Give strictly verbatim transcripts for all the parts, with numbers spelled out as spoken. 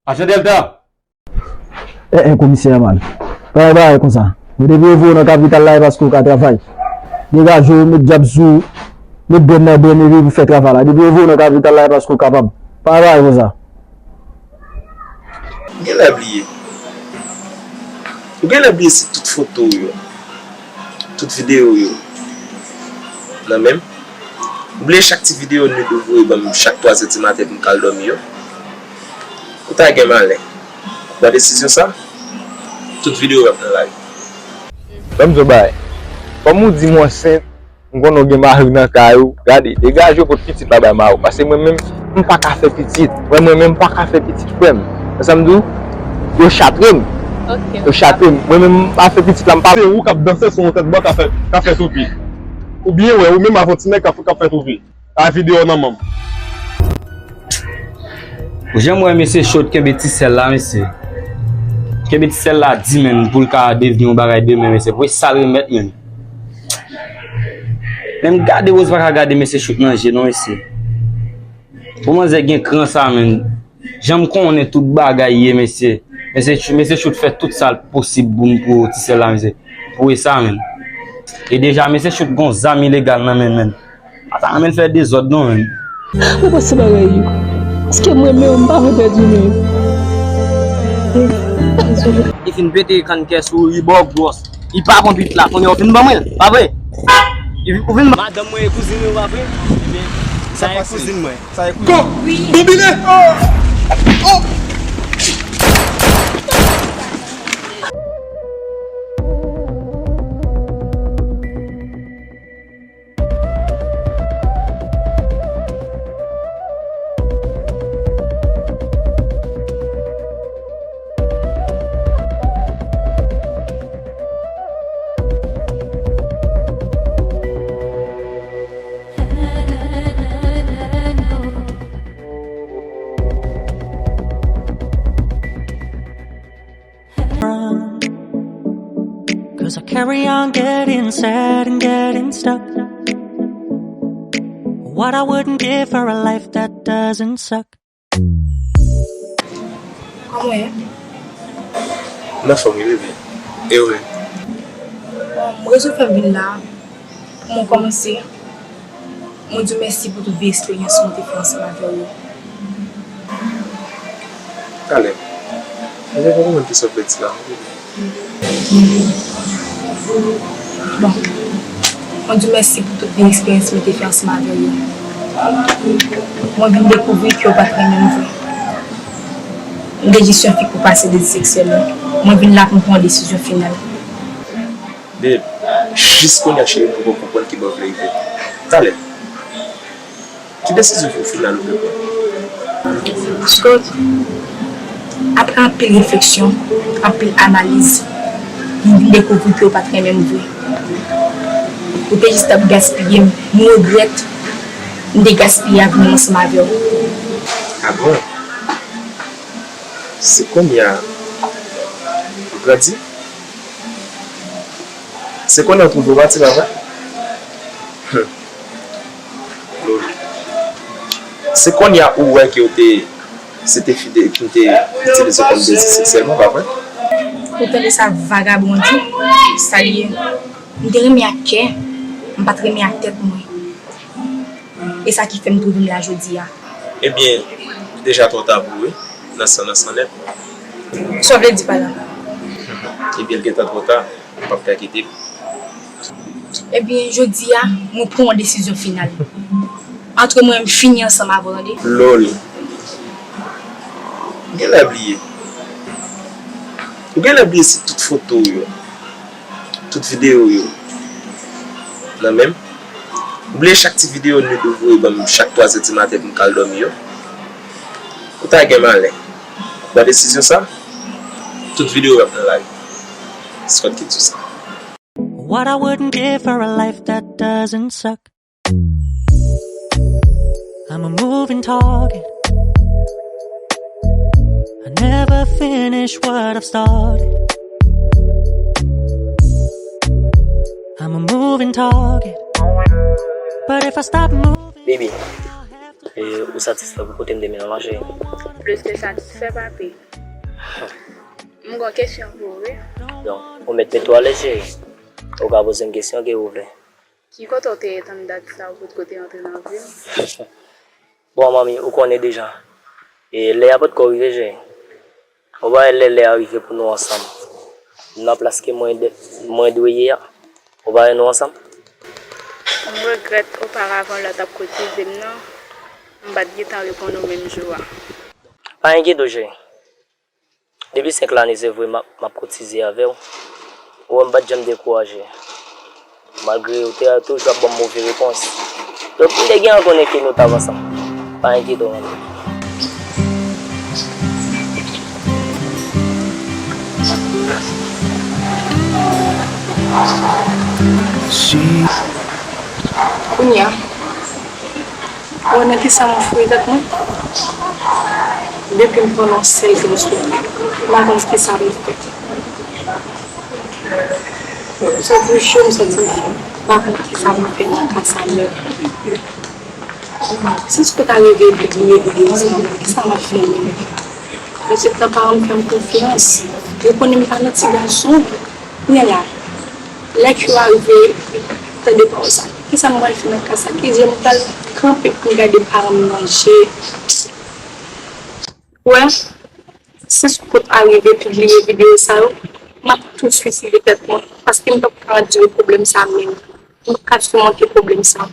Ajan Dèlta! Eh, eh, komisè man. Pa bay bagay konsa. Yo depi yo voye w nan kapital la, e paske w ka travay. Degaje w, met djab sou ou, met brenn nan brenn, epi pou fè travay la. Depi yo voye w nan kapital la, e paske w kapab. Pa bay bagay konsa. Ou genlè bliye. Ou genlè bliye si tout foto w yo, tout videyo w yo nan men m. Ou bliye chak ti videyo nude ou voye ban m chak twa zè di maten pou m ka al dòmi yo. Ou ta gen malè. Ou pran desizyon sa, tout videyo w ap nan lari. Ban m di w bagay. Kòm ou di m ou ansent, m konnen w gen mari nan kay ou. Gade, degaje w pot pitit la bay mari w. Paske mwen menm, m pa ka fè pitit. Mwen, mwen menm, m pa ka fè pitit, frè m. Wè sa m di w? Yo chatre m. Yo chatre m. Mwen menm, m pa fè pitit la, m pa. Se ou k ap danse sou yon tèt bò k ap fè, k ap fè toupi. Ou byen wè, ou menm avè yon ti nèg k ap, k ap fè toupi. A videyo nan manm. Ou janm wè mesye Chot kenbe ti sèl la, mesye. Kenbe ti sèl la di menm pou l ka devni yon bagay demen, mesye. Pou e sa l remèt menm. Menm gade Rose pa ka gade mesye Chot nan je non, mesye. Pou manzè gen kran sa, menm. Jan m konnen tout bagay ye, mesye. Mesye Chot, mesye Chot fè tout sa l posib pou m pou ti sèl la, mesye. Pou e sa, menm. E deja, mesye Chot gon zam ilegal nan men, menm. Ata anmenn fè dezòd non menm. Mwen panse bagay yo. Paske mwen menm, m pa vle pèdi menm. Li fin pete kann kè sou li ba w gwòs. Li pa pran pit la. Kounye a w vin ban mwen l, pa vre? Li vin, ou vin ban. Madanm mwen e kouzin ou, pa vre? Ebyen, sa e kouzin mwen. Sa e kouzin. Bon, bonbine! Oh! Oh! From. Cause I carry on getting sad and getting stuck. What I wouldn't give for a life that doesn't suck. Kòman w ye? M anfòm wi, bebe. E ou menm? Bon, m rezo fè m vin la. Pou mwen kòmanse, mwen di w mèsi pou tout vye esperyans mwen te fè ansanm avè w yo. Talè, mwen pa konprann kisa w vle di la non. Bon, mwen di w mèsi pou tout vye esperyans mwen te fè ansanm avè w yo. Mwen vin dekouvri ke w pa t renmen m vre. M te jis yon fi pou pase dezi seksyèl mwen. Mwen vin la pou m pran yon desizyon final. Babe, jis kounye a cheri m poko konprann ki bò w vle rive. Talè, ki desizyon final ou vle pran? Scott, apre anpil refleksyon, anpil analiz, m vin dekouvri ke w pa t renmen m vre. Ou te jis t ap gaspiye m. M regrèt m te gaspiye avni m ansanm avè w. A bon? Se kounye a ou grandi? Se kounye a w twouve w pati, pa vre? Hum. Lolo. Se kounye a ou wè ke w te, se te fi de, ki te itilize w kòm dezi seksyèlman, pa vre? Ou tande sa vagabon di? Sa l ye. M te renmen ak kè, m pa t renmen ak tèt mwen. E sa ki fè m twouve m la jodi a. Ebyen, li deja twò ta pou ou, wi, nan san, nan san nèt. Sa w vle di pa la? Ebyen, li gentan twò ta, m p ap ka kite l. Ebyen, jodi a, mwen pran yon desizyon final. Antre mwen, m fini ansanm avè w, tande? Lolo. Ou genlè bliye. Ou genlè bliye si tout foto w yo, tout videyo w yo nan men m. Ou bliye chak ti videyo nude ou voye ban m chak twa zè di maten pou m ka al dòmi yo? Ou ta gen malè. Pran desizyon sa, tout videyo w ap nan lari. Scott ki di w sa. What I wouldn't give for a life that doesn't suck. I'm a moving target. I never finish what I've started. I'm a moving target. But if I stop moving, baby, ou satisfè pou kote m te mennen w la, cheri? Plis ke satisfè, papi. M gon kesyon pou ou, wi. Donk, ou mèt mete w alèz, cheri. Ou ka poze m kesyon ke ou vle. Ki kote w te ye tann dat sa ou potko te antre nan vi m? Bon, manmi, ou konnen deja. E lè a potko rive, cheri. Ou pa wè lè lè a rive pou nou ansanm. Nan plas ke mwen de, mwen dwe ye a. Ou pa wè nou ansanm? M regrèt oparavan lè w t ap kotize m nan, m pa t gentan reponn ou menm jou a. Pa enkyete w, cheri. Depi senk lane, se vre, m ap, m ap kotize avè w. Ou wè, m pa t janm dekouraje. Malgre ou te toujou ap ban m move repons. Donk, m te gentan konnen ke nou t ap ansanm. Pa enkyete w, manmi. Kounye a, ou wè nan kisa m ofri tèt mwen? Depi m pran yon sèl grenn sou ou, m pa konn kisa pou m fè. M santi m cho, m santi m frèt. M pa konn kisa pou m fè nan ka sa menm. Si Scott ta rive epi li bliye videyo sa, kisa m ap fè menm? Mesye, tan paran m fè m konfyans. Yo konnen m pa nan ti gason. Kounye a la, lè Q arive, tande pawòl sa. Kisa m pral fè nan ka sa? Ki je m pral kanpe pou m gade paran m nan je? Wè, si Scott arive pibliye videyo sa yo, m ap tou swiside tèt mwen, paske m p ap ka andire pwoblèm sa menm. M p ap ka simonte pwoblèm sa.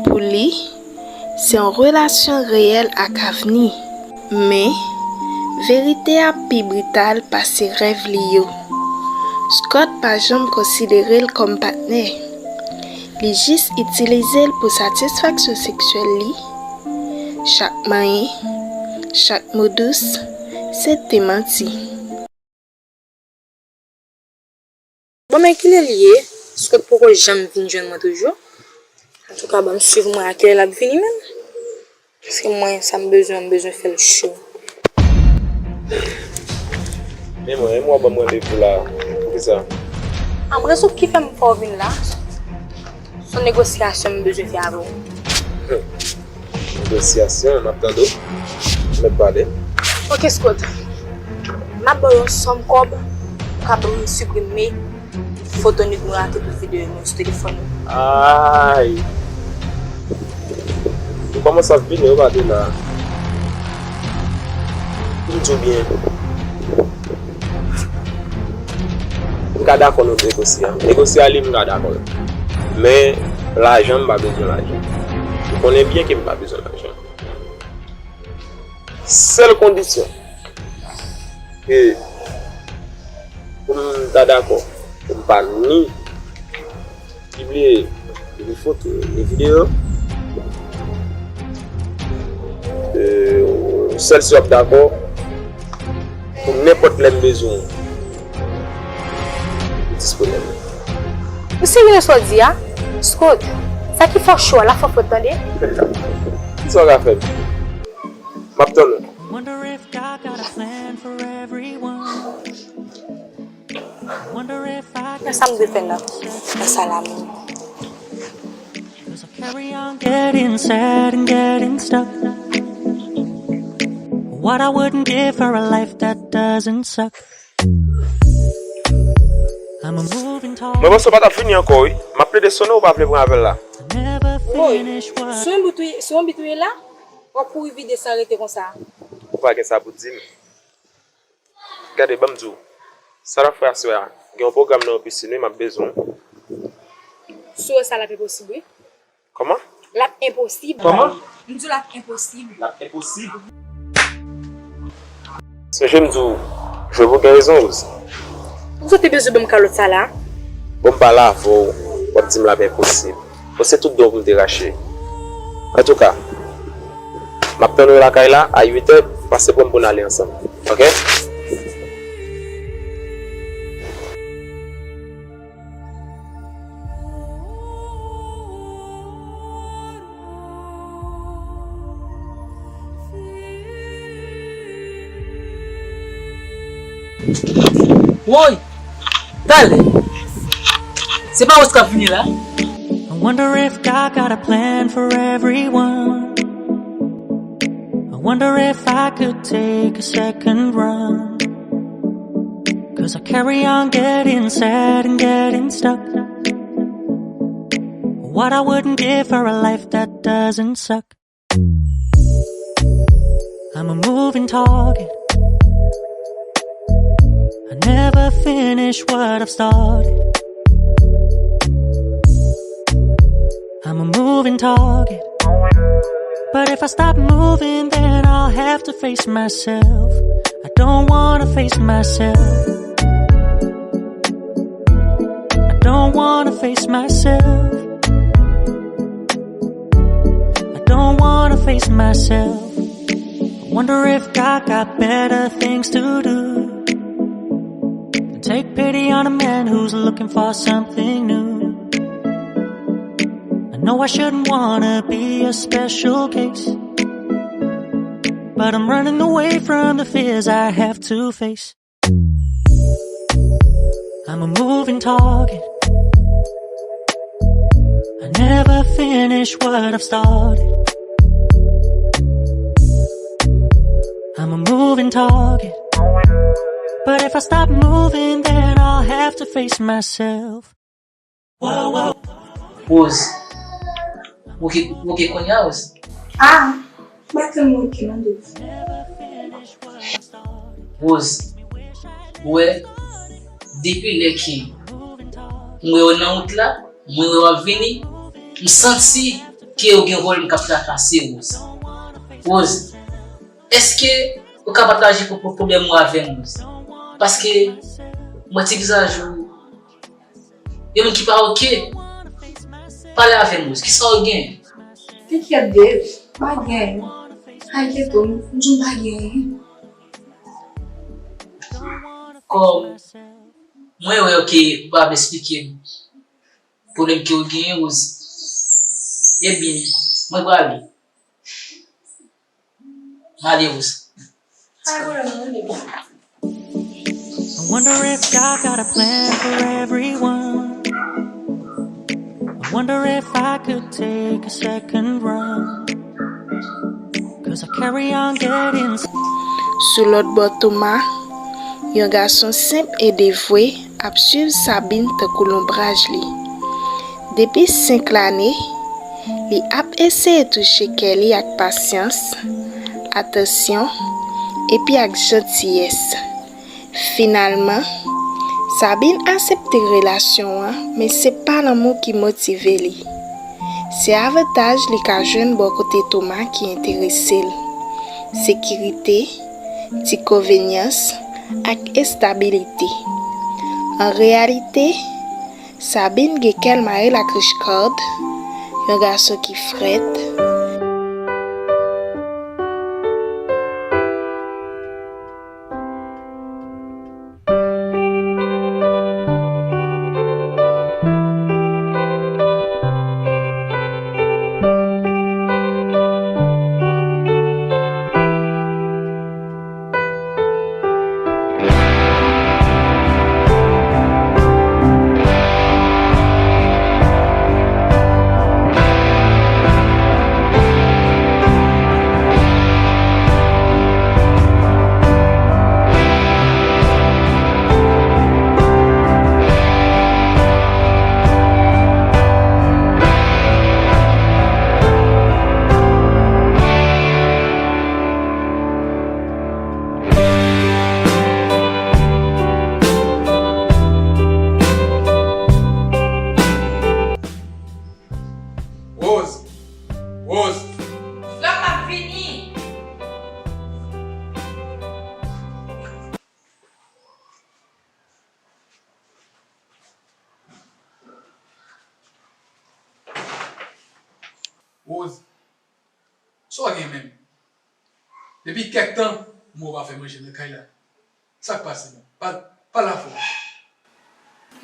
Pou li, se yon relasyon reyèl ak avni. Men, verite a pi brital pase rèv li yo. Scott pa janm konsidere l kòm patnè. Li jis itilize l pou satisfaksyon seksyèl li. Chak manyen, chak mo dous, se te manti. Bon, men kilè l ye? Scott poko janm vin jwenn mwen toujou? Antouka, ban m swiv mwen a kilè l ap vini menm. Paske mwen, sa m bezwen, m bezwen fè l cho. Men mwen, e mwen w ap ban m randevou la, poukisa? An, rezon ki fè m fè w vin la, se yon negosyasyon m bezwen fè avè w. Negosyasyon, m ap tande w. Mèt pale. Ok, Scott. M ap ba w yon sòm kòb pou w ka ban m siprime foto nèg nou a tout videyo nou sou telefòn nou. Ay! Nou kòmanse ap vini, wi, Madonna. Pou m di w byen, m ka dakò nou negosye a. Negosye a li, m ka dakò l. Men, lajan, m pa bezwen lajan. Ou konnen byen ke m pa bezwen lajan. Sèl kondisyon ke pou m ta dakò pou m pa ni pibliye ni foto ni videyo, e, sèl si w ap dakò pou nenpòt lè m bezwen w, ou disponib. Ou serye nan sa w di a? Scott, sa ki fè w cho a, l ap fè w frèt tande. Kisa w ka fè m? M ap tann ou. Wonder if God got a plan for everyone. Wonder if I got a plan for myself. Sa m dwe fè nan, nan sa la menm? 'Cause I carry on getting sad and getting stuck. What I wouldn't give for a life that doesn't suck. I'm a moving target. Mwen panse w pa t ap vini ankò, wi. M ap plede sonnen, ou pa vle pran apèl la. I never finish what. Sou yon bit ou ye, sou yon bit ou ye la? W ap kouri vide san rete konsa. Ou pa gen sa pou di m. Gade, ban m di w. Sa n ap fè aswè a? Gen yon pwogram nan yon pisin, wi, m ap bezwen w. Si w wè sa, l ap enposib, wi. Kòman? L ap enposib. Kòman? M di w l ap enposib. L ap enposib. Sonje m di w, jwe pou gen rezon, Rose. Ou sot te bezwen ban m kalòt sa la? Bon, m pale avè w, w ap di m l ap enposib. Bon, se tout don pou m te rache. Antouka, m ap tann ou lakay la a uit è, pase pran m pou n ale ansanm. Oke? Woy! Talè! Se pa Rose k ap vini la? Wonder if God got a plan for everyone. I wonder if I could take a second run. Cause I carry on getting sad and getting stuck. What I wouldn't give for a life that doesn't suck. I'm a moving target. I never finish what I've started. I'm a moving target. But if I stop moving, then I'll have to face myself. I don't wanna face myself. I don't wanna face myself. I don't wanna face myself. I wonder if God got better things to do than take pity on a man who's looking for something new. I know I shouldn't wanna be a special case, but I'm running away from the fears I have to face. I'm a moving target. I never finish what I've started. I'm a moving target. But if I stop moving, then I'll have to face myself. Rose. Ou oke, ou oke kounye a, Rose? Ah, m pa tèlman oke non, Dave. Rose, ou wè, depi lè ke m wè w nan wout la, mwen wè w ap vini, m santi ke w gen vòlm k ap trakase, Rose. Rose, èske ou ka pataje pwoblèm ou avè m, Rose? Paske m wè ti vizaj ou, yon moun ki pa oke. Pale avè m, Rose. Kisa w gen? Te kyèt, Dave. Pa gen anyen. Pa enkyete w, m di w m pa gen anyen. Kòm mwen wè ke ou pa vle esplike m pwoblèm ke w genyen, Rose, ebyen, mwen prale. Mwen ale, Rose. Pa gen pwoblèm non, Dave. I wonder if God got a plan for everyone. I wonder if I could take a second run. Cause I carry on getting Sou lòt bò Toma, yon gason senp e devwe, ap swiv Sabine tankou lonbraj li. Depi senk lane, li ap eseye touche kè li ak pasyans, atansyon, epi ak jantiyès. Finalman, Sabine aksepte relasyon an, men se pa lanmou ki motive li. Se avantaj li ka jwenn bò kote Toma ki enterese l. Sekirite, ti konvenyans, ak estabilite. An reyalite, Sabine gen kè l mare l ak Richcard, yon gason ki frèt. Rose! Rose! Frè m, m ap vini. Rose, sa w gen menm? Depi kèk tan, m wè w pa fè manje nan kay la. Sa k pase menm? Pa, pale afè w.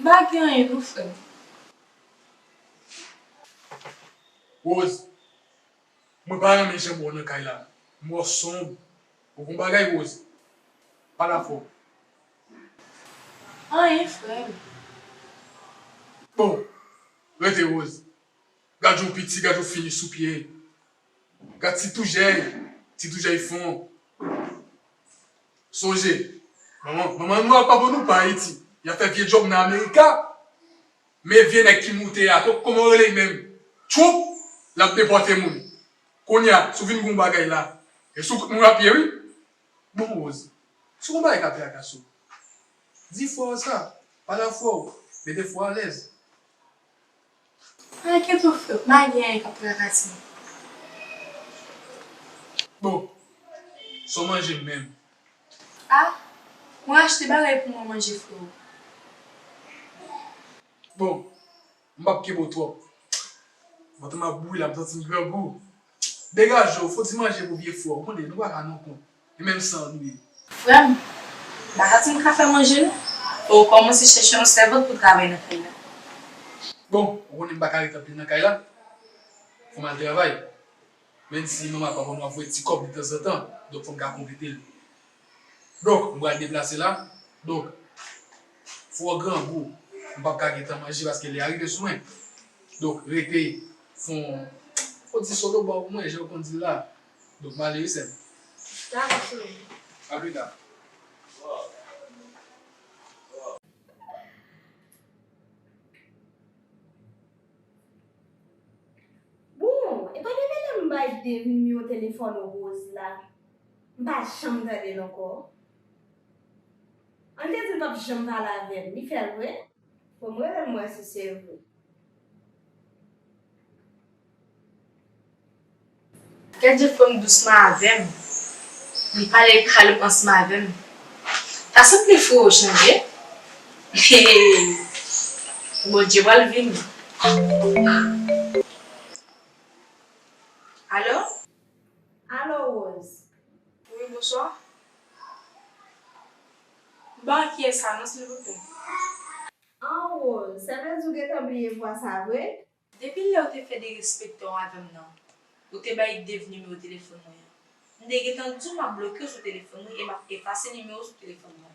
M pa gen anyen non, frè m. Rose, mwen pa renmen jan m wè w nan kay la. M wè w sonb. Ou gon bagay, Rose? Pale afè w. Anyen, frè m. Bon, rete, Rose. Gad yon piti, gad yon fini sou pye. Gad ti toujèy, ti toujèy fon. Sonje, manman, manman nou a pa ban nou pa Ayiti. Y ap fè vye djòb nan Amerika. Men vye nèg ki moute a, ko-, kòman yo rele l menm? Trump, l ap depòte moun. Kounye a, si w vin gen yon bagay la, e si w kout moun a pye, wi. Bon, Rose, si w gen yon bagay k ap trakase w, di frè w sa, pale ak frè w, mete frè w alèz. Pa enkyete w, frè, m pa gen anyen k ap trakase m. Bon, sa w manje menm? A, mwen achte bagay pou mwen manje, frè. Bon, m p ap kenbe w twòp. Vant mwen ap bouyi la, m santi m grangou. Degaje w, fò w di manje pou vye frè w, ou konnen, nou pa ka non kont. E menm san nou ye. Frè m, m pa santi m ka fè manje non. Fò w kòmanse chèche yon sèvant pou travay nan kay la. Bon, ou konnen m pa ka ret anpil nan kay la. Fò m al travay. Menm si manman ak papa nou ap voye ti kòb de tanzantan, donk fò m ka konplete l. Donk, m pral deplase la. Donk, frè w grangou, m p ap ka gentan manje paske lè a rive sou mwen. Donk, rete, fon, fon ti solo ba w pou mwen, jan yo konn di l la. Donk, m ale wi, sè m. Dakò, sè m. A pli ta. Bon, e pa depi lè m bay Dave nimewo telefòn Rose la, m pa janm tande l ankò. Ann te di l p ap janm pale avè m, li fè l vre? Bon, m rele l m wè si se vre. Gad jan frè m dousman avè m. Li pale kalm ansanm avè m. Ta sanble frè w chanje. Hey! Bondye pral vini. Alo? Alo, Rose. Wi, bonswa. M pa wè kiyès sa non, silvouplè. An, Rose, sa vle di w gentan bliye vwa sa vre? Depi lè w te fè derespektè w avè m nan, ou te bay Dave nimewo telefòn mwen an. M te gentan di w m ap bloke w sou telefòn mwen e m ap efase nimewo w sou telefòn mwen.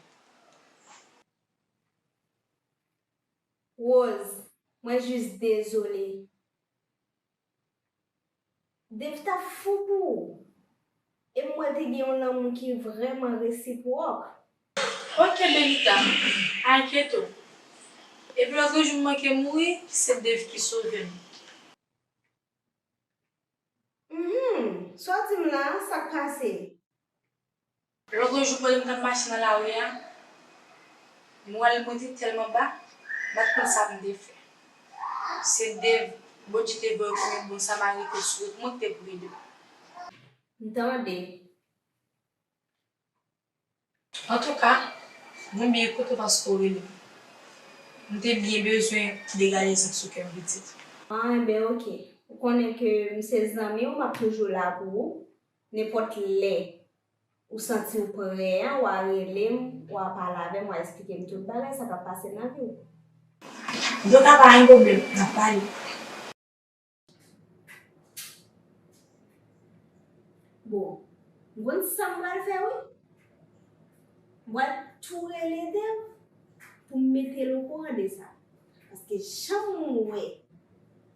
Rose, mwen jis dezole. Dave t ap fou pou ou. E m wè te gen yon lanmou ki vrèman resipwòk. Ok, Benita, pa enkyete w. Epi lòt jou m manke mouri, se Dave ki sove m. Mhum, sa w di m la, sa k pase? Lòt jou pandan m t ap mache nan lari a, mòral mwen te tèlman ba, m pa t konn sa pou m te fè. Se Dave, Bondye te voye kòm yon bon Samariten sou wout mwen ki te pou ede m. M tande. Antouka, mwen byen kontan paske w rele m. M te byen bezwen degaje sa k sou kè m, pitit. An, enben, oke. Ou konnen ke m se zanmi w, m ap toujou la pou ou. Nenpòt lè ou santi w prè an, w a rele m, w a pale avè m, w a eksplike m tout bagay sa k ap pase nan vi w. Antouka, pa gen pwoblèm, n ap pale. Bon, m konn sa m pral fè wi. M pral tou rele Dave pou m mete l okouran de sa. Paske jan m wè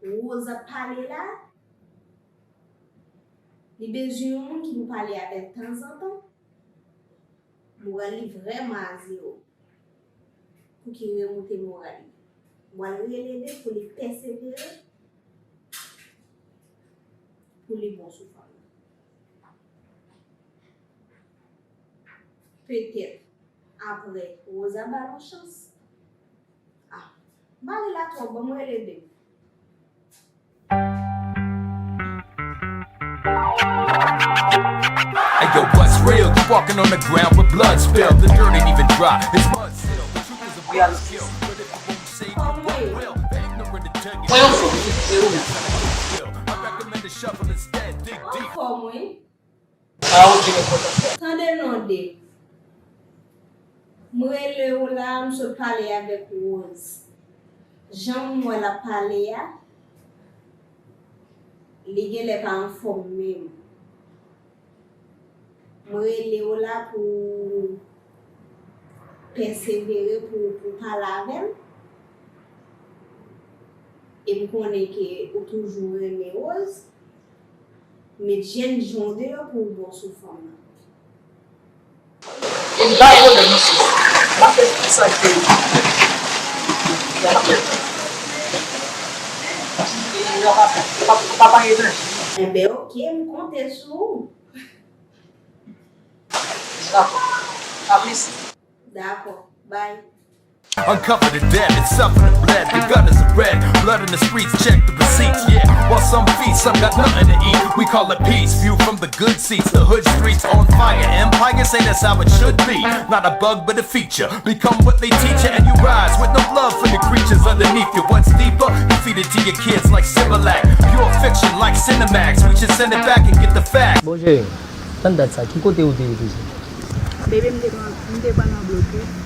Rose ap pale la, li bezwen yon moun ki pou pale avè l tanzantan. Moral li vrèman a zewo. Pou ki remoute moral li. M pral rele Dave pou li pèsevere, pou li bon sou fanm nan. Petèt, apre, Rosa ba l yon chans. Ah, m pa rele a twòp, ban m rele Dave. Hey yo, what's real? You walking on the ground with blood spill. The dirt ain't even dry. It's mud still. The truth is a buzzkill. But if you won't say you won't will, they ignorant to tell you. Mwen anfòm, e ou menm? I recommend a shuffle instead. Dig deep. Anfòm, wi. Tande non, Dave. M rele w la, m sot pale avèk Rose. Jan m wè l ap pale a, li genlè pa anfòm menm. M rele w la pou pèsevere, pou, pou pale avè l. E m konnen ke ou toujou renmen Rose. Met jèn jan w deyò pou w bon sou fanm nan. E m pa gen pwoblèm non sis. M ap fè tout sa ke m ap fè. E yo pa fè. Pa, pa, pa gen danje. Enben, oke, m konte sou ou. Dakò. A plis. Dakò. Bye. Uncover the dead and suffer the bled. The gutters are red, blood in the streets, check the receipts. Yeah, while some feast, some got nothing to eat. We call it peace, view from the good seats. The hood streets on fire, empire say that's how it should be. Not a bug, but a feature. Become what they teach you, and you rise with no love for the creatures underneath you. What's deeper, you feed it to your kids like Similac. Pure fiction like Cinemax. We should send it back and get the facts. Bon, cheri, tann dat sa, ki kote ou te ye toujou? Bebe, m te pran, m te pran nan bloke.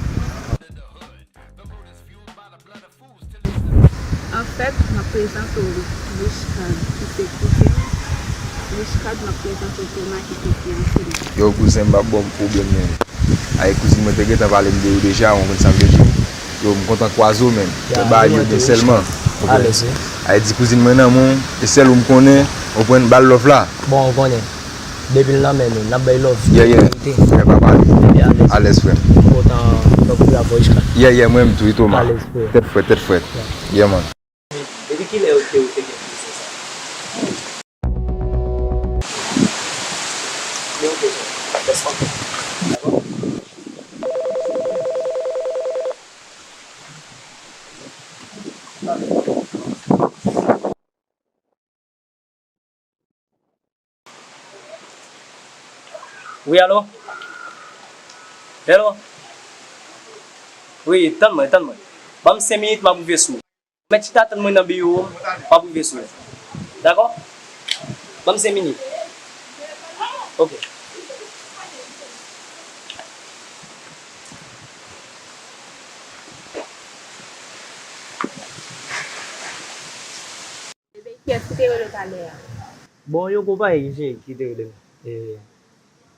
Anfèt, m ap prezante w Richcard, ki se kouzen m. Richcard, m ap prezante w Thomas, ki se fiyanse m. Yo, kouzen m, pa ba m pwoblèm, men. Ay, kouzin mwen te gentan pale m de ou deja, ou konn sa m vle di w. Yo, m kontan kwaze w, men. Ya, mwen ba yo mwen tou, byen sèlman. Alèz, wi. Ay, di kouzin mwen nan men w, e sèl ou m konnen, ou pran bal love la. Bon, ou konnen. Depi l nan men nou, n ap bay love. Yeah, yeah. Frè, pa pale. Epi alèz. Alèz, frè m. M kontan tankou w la, Richcard. Yeah, yeah, mwen menm tou, wi, Thomas. Alèz, frè. Tèt frèt, tèt frèt. Yeah. Yeah, man. Depi kilè ou te, ou te gen plezi sa? Men ou bezwen. Let's go. Dakò? Wi, alo? Hello? Wi, tann mwen, tann mwen. Ban m senk minit, m ap rive sou ou. Mèt chita tann mwen nan biwo m, m ap rive sou ou. Dakò? Ban m senk minit. Oke. Ebyen, kiyès ki te rele w talè a? Bon, yon konpayi ki, ki te rele m, e,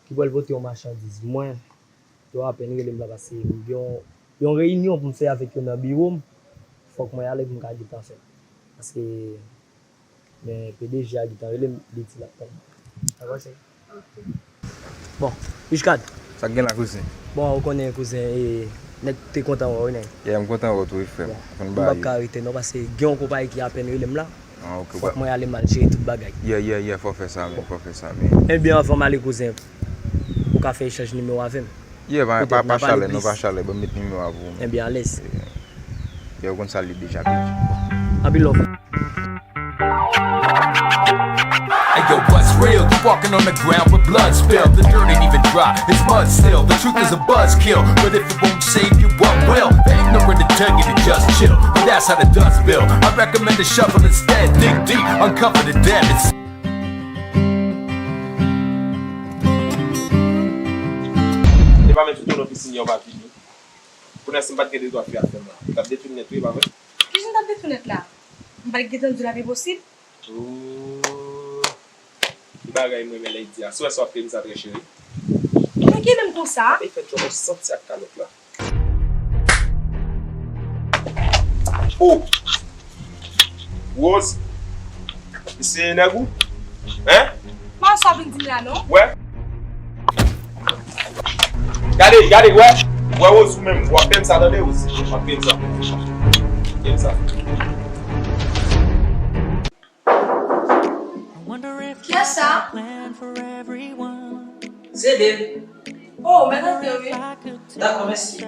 ki pral pote yon machandiz. Mwen, yo apèn rele m la paske m gen yon, yon reyinyon pou m fè avèk yo nan biwo m. Fòk mwen ale pou m ka gentan fè l. Paske, men, P D G a gentan rele m, li di l ap tann mwen. Dakò, cheri? Ok. Bon, Richcard. Sa k gen la, kouzen? Bon, ou konnen, kouzen, e, nèg te kontan wè w, wi, nèg. Yeah, m kontan wè w tou, wi, frè m. Bon, m p ap ka rete, non, paske gen yon konpayi ki apèn rele m la. Ah, ok. Fòk mwen ale, m al jere tout bagay. Yeah, yeah, yeah, fò w fè sa, men, fò w fè sa, men. Ebyen, anvan m ale, kouzen, ou ka fè echanj nimewo avè m. Yeah, pa, pa, pa chalè, non, pa chalè, ban m met nimewo a pou ou. Ebyen, alèz. Yeah. Yeah, ou konn sa l ye deja, baby. Anpil love. Hey yo, what's real? You walking on the ground with blood spill. The dirt ain't even dry, it's mud still. The truth is a buzzkill, but if it won't save you, what will? The ignorant and tell you to just chill, but that's how the dust build. I recommend to shovel instead, dig deep, uncover the dead. It's Se pa menm si w te nan pisin yè w pa vini. Kounye a si m pa t gen de twa fi ap fè m la, m t ap detwi m nèt wi, e pa vre? Kijan m t ap detwi w nèt la? M pa t gentan di w l ap enposib. Ooh. Ki bagay m renmen lè y di a. Si w wè sa w ap fè m sa trè cheri. Mwen gen menm konsa. E fè djòl ou santi ak kalòt la. Ou! Rose! Misye nèg ou? Hein? Mwen sa vin di m la non. Wè. Gade, gade, wè. Wè Rose ou menm. W ap fè m sa tande Rose. W ap fè m sa. Fè m sa. Kiyès sa? Se Dave. Oh, mèt antre wi. Dakò, mèsi.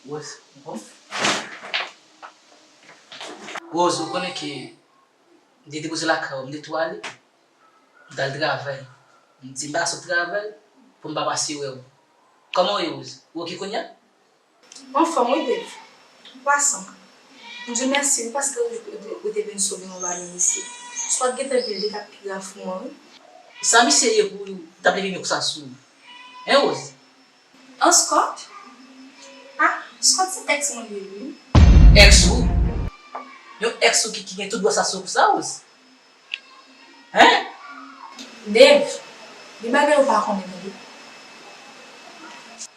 Rose, bon. Rose, ou konnen ke m te depoze lakay ou, m te tou ale. M t al travay. M di m pa sot travay pou m pa pase wè w. Kòman w ye, Rose? Ou oke kounye a? Anfòm wi, Dave. Ou pa sank. M di w mèsi wi paske ou, ou, ou te vin sove yon valè mesye. Si w pa t gentan gen de k ap pi grav pou mwen wi. Sa misye ye pou w t ap leve men konsa sou ou? Hein, Rose? An Scott? Ah, Scott se ex mwen li ye wi. Ex ou? Yon ex ou ki, ki gen tout dwa sa sou ou sa, Rose? Hein? Dave, gen bagay ou pa konnen tande.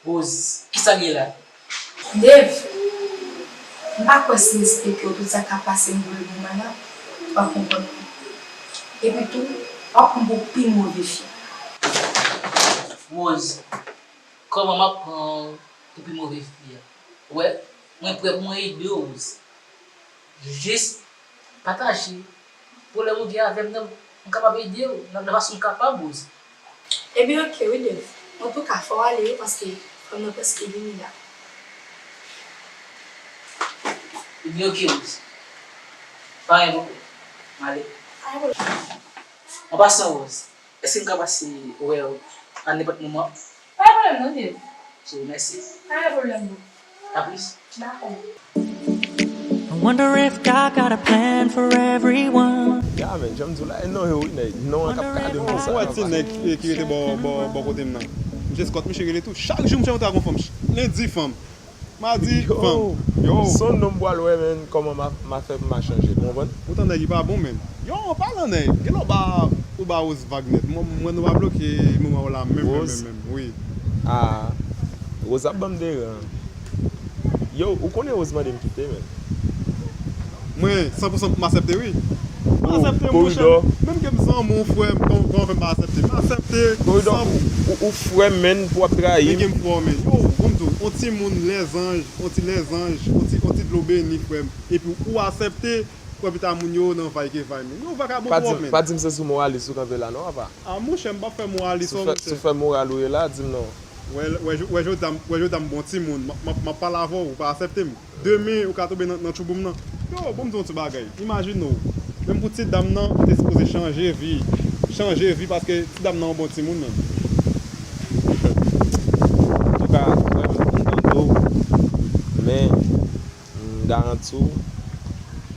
Rose, kisa l ye la? Dave, m pa kwè si m esplike w tout sa k ap pase m pou lemoman an, w ap konprann. Epi tou, w ap pran m pou pi move fi. Rose, kòman m ap pran w pou pi move fi a? Ou wè, mwen prè pou mwen ede w, Rose. Jis pataje pwoblèm ou gen avè m nan, m kapab ede w nan, nan fason m kapab, Rose. Ebyen, oke, wi, Dave. Antouka, fò w ale, wi, paske frè m nan prèske vini la. Ebyen, oke, Rose. Pa gen pwoblèm. M ale. Pa gen pwoblèm. An pasan, Rose, èske m ka pase wè w a nenpòt moman? Pa gen pwoblèm non, Dave. Mèsi. Pa gen pwoblèm non. A plis. Dakò. I wonder if God got a plan for everyone. Ya, men, jan m di w la, e non yo, wi, nèg. Non an k ap gade m konsa. Ou wè ti nèg ki, ki rete bò, bò, bò kote m nan. Misye Scott, misye rele tou. Chak jou misye monte ak yon fanm. Lendi fanm. Madi fanm. Yo, se yon nonm m pral wè, men, kòman m a, m a fè pou m a chanje, ou konprann? Poutan nèg li pa bon, men. Yo, an palan nèg, genlè w ba, ou ba Rose vag nèt. Mwen, mwen, nou pa bloke moman w la menm, menm, menm, menm, wi. Ah, Rose ap ban m deran. Yo, ou konnen Rose mande m kite, men. Mwen, san pou san m aksepte, wi. M aksepte, monchè. Menm ke m zanmi w, frè m, kòman, kòman fè m pa aksepte? M aksepte. Koridò, ou, ou, ou frè m, men, pou w ap trayi m. Men ke m frè w, men. Yo, bon, m di w, on timoun, lèzanj, on ti lèzanj, on ti, on ti dlo beni, frè m. Epi ou aksepte, frè m, pita moun yo nan vay ke vay, men. Yo, vakabon twòp, men. Pa di m se sou moralis ou kanpe la, non, apa. Ah, monchè, m p ap fè moralis, monchè. Sou fè, sou fè moral ou ye la, di m non. Wè, wè, wè, jodi a, wè, jodi a, m bon timoun. M, m, m ap pale avè w, ou pa aksepte m. Demen, ou ka tonbe nan, nan tchouboum nan. Yo, bon, m di w yon ti bagay. Imajine w, menm pou ti dam nan, ou te sipoze chanje vi. Chanje vi, paske ti dam nan yon bon timoun, nan. Antouka, frè m, m tande w, men m garanti w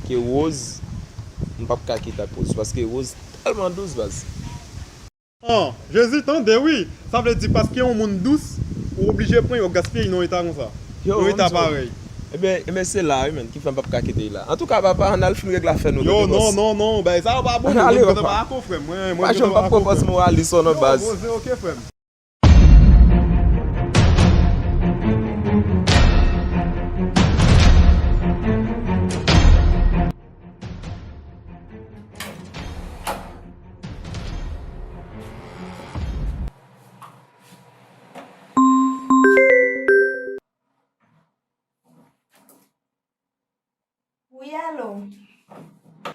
ke Rose, m p ap ka kite ak Rose, paske Rose tèlman dous, baz. An, Jezi, tande wi! Sa vle di paske yon moun dous, ou oblije pran, yo gaspiye nan yon eta konsa. Yon eta parèy. Ebyen, ebyen, se la wi, menn, ki fè m p ap ka kite l la. Antouka, papa, ann al fin regle afè nou, tande, bòs? Non, non, non, bagay sa yo pa bon, non. Mwen gentan pa dakò, frè m. Mwen, mwen gentan pa dakò, frè m. Pa janm p ap konpranse moralis non, baz. Yo, bon, se oke, frè m. Wi, alo.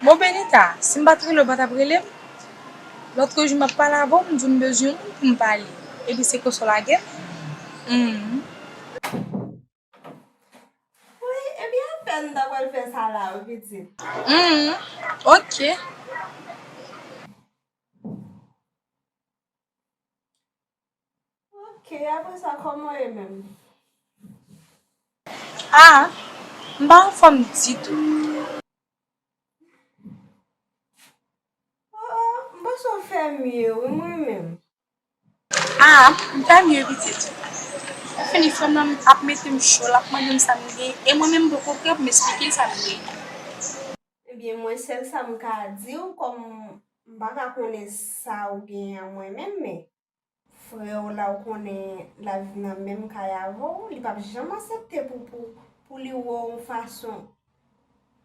Bon, Benita, si m pa t rele w, ou pa t ap rele m? Lòt jou m ap pale avè w, m di w m bezwen w pou m pale. Epi se konsa w lage m? Hmm. Wi, epi apèn m ta pral fè sa la, wi, pitit. Hmm, oke. Oke, apre sa, kòman w ye menm? Ah, m pa anfòm ditou. Oh, oh, m panse w fè mye, wi, mwen menm. Ah, m fè mye, pitit. Ou fini, frè m nan ap mete m cho, l ap mande m sa m gen, e mwen menm m poko prè pou m esplike l sa m gen. Ebyen, mwen, sèl sa m ka di w, kòm m pa ka konnen sa w genyen an mwen menm, men frè w la, ou konnen, l ap viv nan menm kay avè w, li p ap janm aksepte pou, pou, pou li wè w yon fason.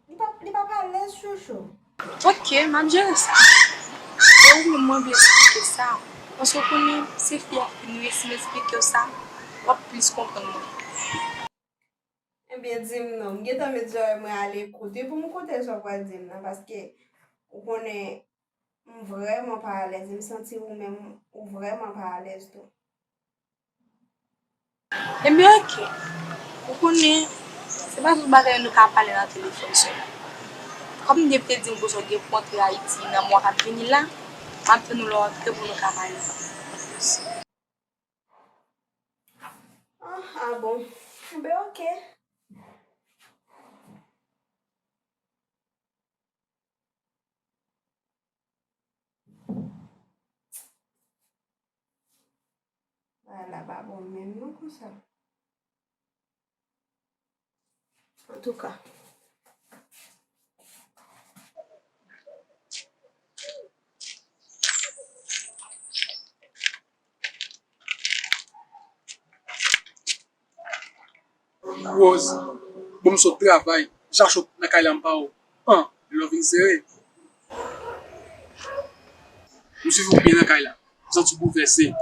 Li p ap, li p ap alèz, chouchou. Oke, m ap jere sa. E ou menm, mwen vle esplike sa. Paske w konnen, se fi a ki nou ye, si m esplike w sa, w ap plis konprann mwen. Ebyen, di m non, m gentan met zòrèy mwen a lekout, wi, pou m koute sa w pral di m nan, paske ou konnen m vrèman pa alèz, e m santi ou menm, ou vrèman pa alèz tou. Ebyen, oke. Ou konnen, se pa tout bagay nou ka pale nan telefòn sèlman. Kòm Dave te di m konsa w gen pou antre Ayiti nan mwa k ap vini la, m ap tann ou lè w antre pou nou ka pale. Ah, ah bon. Enben, oke. Bagay la pa bon menm non konsa. Antouka. Rose, bon, m sot travay, chache w nan kay la, m pa wè w. An, lè w vin sere. M swiv ou byen nan kay la. M santi w boulvèse. M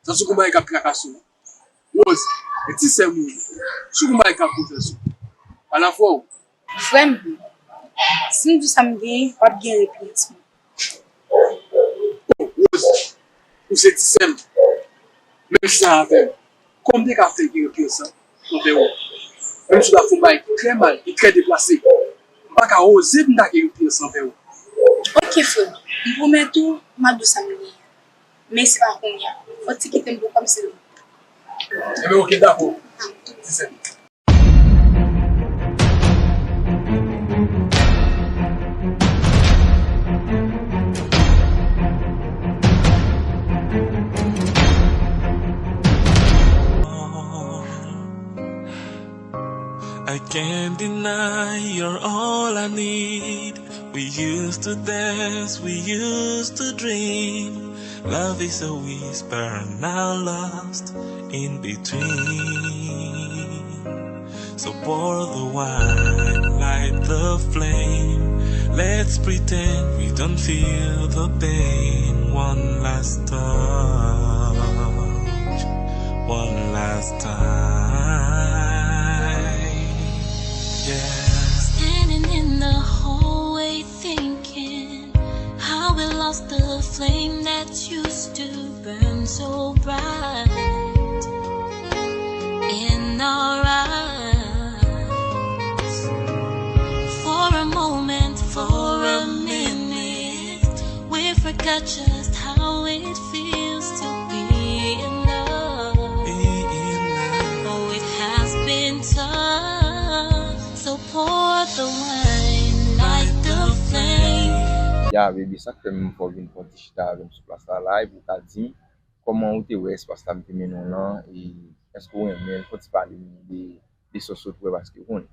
santi w gon bagay k ap trakase w. Rose, e ti sè m ou ye. M santi w gon bagay k ap boulvèse w. Pa nan fwa w. Frè m, si m di w sa m genyen, w ap gen repiyans mwen. Oh, Rose, ou se ti sè m. Menm jan avè m. Kòman m te ka fè gen repiyans anvè ou? Menm si w ta fè yon bagay ki trè mal e trè deplase, m pa ka oze pou m ta gen repiyans anvè ou. Oke, frè m. M pwomèt ou, m ap di w sa m genyen. Men se pa kounye a. Fò w ti kite m pou kòmsi. Enben, oke, dakò. Ti sè m. I can't deny you're all I need. We used to dance, we used to dream. Love is a whisper, now lost in between. So pour the wine, light the flame. Let's pretend we don't feel the pain. One last touch, one last time. Yeah. Standing in the hallway thinking how we lost the flame that used to burn so bright in our eyes. For a moment, for a minute, we forgot just how it feels to be in love. Oh, it has been tough. So pour the wine, light the flame. Ya, baby, sa k fè m fè w vin pran ti chita avè m sou plas la, la, epi w ka di m kòman ou te wè espas la m te mennen w lan, e èske w renmen l, fò w ti pale m de, de sa w sot wè, paske w konnen,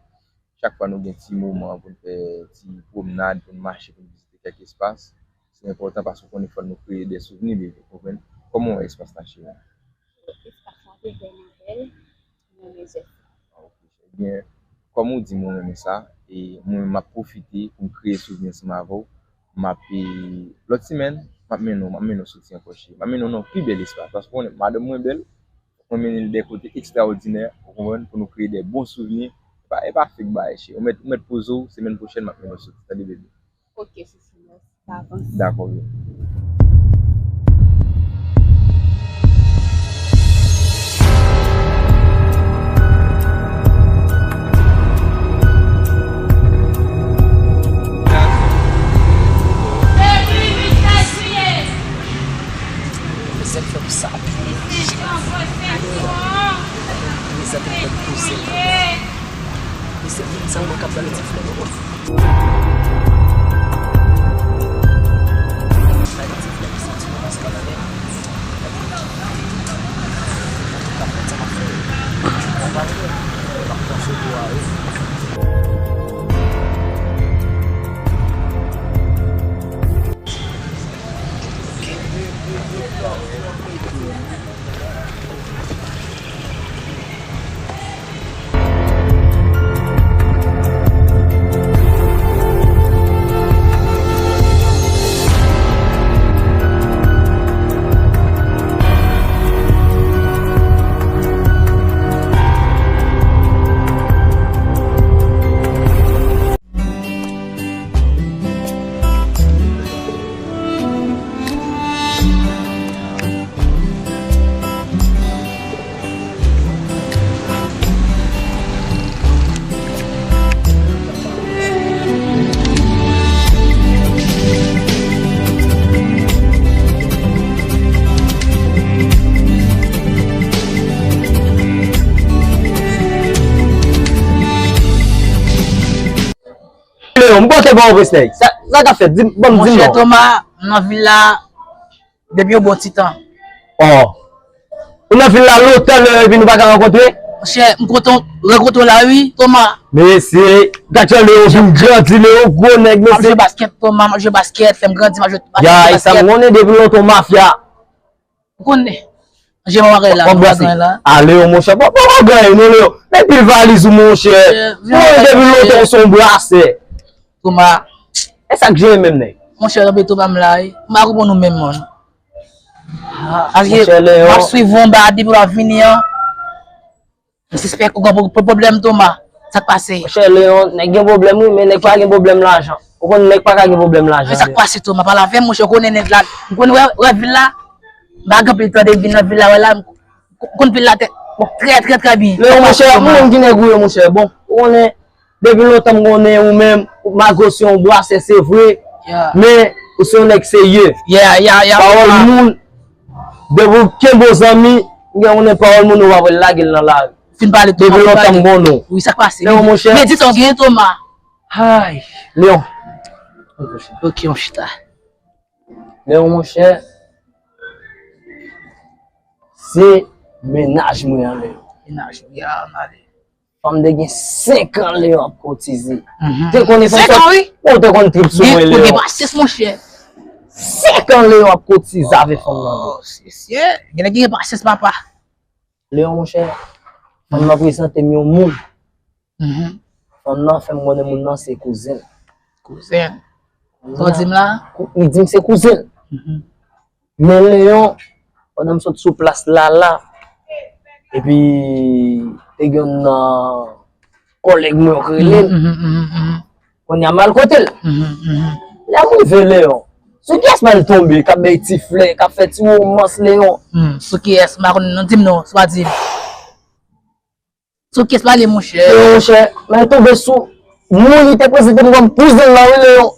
chak fwa nou gen ti moman pou n fè ti pwomnad, pou n mache, pou n vizite kèk espas, se enpòtan paske w konnen fò nou kreye de souvni, baby, w konprann? Kòman w wè espas la, cheri? Espas la te vrèman bèl, mwen renmen zèf. Ok, cheri. Ebyen, kòm ou di, mwen renmen sa, e mwen menm m ap pwofite pou m kreye souvni ansanm avè w. M ap, e, lòt semèn, m ap mennen w, m ap mennen w soti ankò, cheri. M ap mennen w nan pi bèl espas, paske w konnen madanm mwen bèl, mwen mennen l de kote ekstraòdinè, ou konprann, pou nou kreye de bon souvni. E pa, e pa fake bagay, cheri. Ou mèt, ou mèt poze w, semèn pwochèn, m ap mennen w soti, tande, bebe? Ok, chouchou, mèsi davans. Dakò, wi. Mezanmi, mwen k ap gade ti flè yo. Leon, m pote ba w prestèy. Sa, sa k ap fèt? Di m, ban m, di m non. Monchè Thomas, m nan vil la depi yon bon ti tan. Oh. Ou nan vil la lontan, Leon, epi nou pa ka rankontre? Monchè, m kontan rankontre w la, wi, Thomas. Mesye, gad jan Leon vin grandi, Leon gwo nèg, mesye. M ap jwe baskèt, Thomas, m ap jwe baskèt, fè m grandi, m ap jwe baskèt. Ya, e sa m konnen depi lontan w mafya. Ou konnen. Jere bagay la, jere bagay la. A, Leon, monchè, pa, pa, pa ganyen non, Leon. Nèg pil valiz ou, monchè. Monchè, depi lontan ou se yon brasè. Toma. E sa k jere menm, nèg? Monchè, kanpe Toma m la, wi. M pa konprann ou menm, man. Paske m ap swiv ou anba depi w ap vini an. M sispèk ou gen pwoblèm, Toma. Sa k pase? Monchè, Leon, nèg gen pwoblèm, wi, men nèg pa gen pwoblèm lajan. Ou konn nèg pa ka gen pwoblèm lajan. Men sa k pase, Toma? Pale avè m, monchè, ou konnen nèg la. M konn wè, wè vil la. M pa gen anpil tan de vin nan vil la, wè la. M konn vil la trè, trè, trè byen. Leon, monchè, m konn ki nèg ou ye, monchè. Bon, ou konnen, depi lontan m konnen ou menm, malgre w se yon brasè, se vre. Men, ou se yon nèg serye. Pawòl moun, depi w kenbe w zanmi, m gen konnen pawòl moun ou pa pral lage l nan lari. Fin pale tou. Depi lontan m konnen w. Wi, sa k pase? Leon, monchè. Men di sa w genyen, Toma. Ay, Leon. Ok, on chita. Leon, monchè. Se mennaj mwen an, Leon. Mennaj ou, ya, m ale. Fanm te gen senk an, Leon, ap kotize. Te konnen fanm sa. Senk an, wi. Ou te konn trip sou mwen, Leon. Gen pasyans, monchè. Senk an, Leon, ap kotize avèk fanm nan. Oh, se, se, gen nèg ki gen pasyans, papa. Leon, monchè, fanm nan prezante m yon moun. Fanm nan fè m konnen moun nan se kouzen l. Kouzen l. Sa w di m la? Li di m se kouzen l. Men Leon, pandan m sot sou plas la la, epi te gen yon nan kòlèg mwen yo k rele l. Kounye a m al kote l. Lè m rive Leon, sou kiyès m al tonbe k ap bay ti flè, k ap fè ti womans Leon? Sou kiyès? M pa konn non, di m non, sa w di m. Sou kiyès pale, monchè? Leon, monchè, m al tonbe sou moun li te prezante m kòm kouzen l lan, wi, Leon.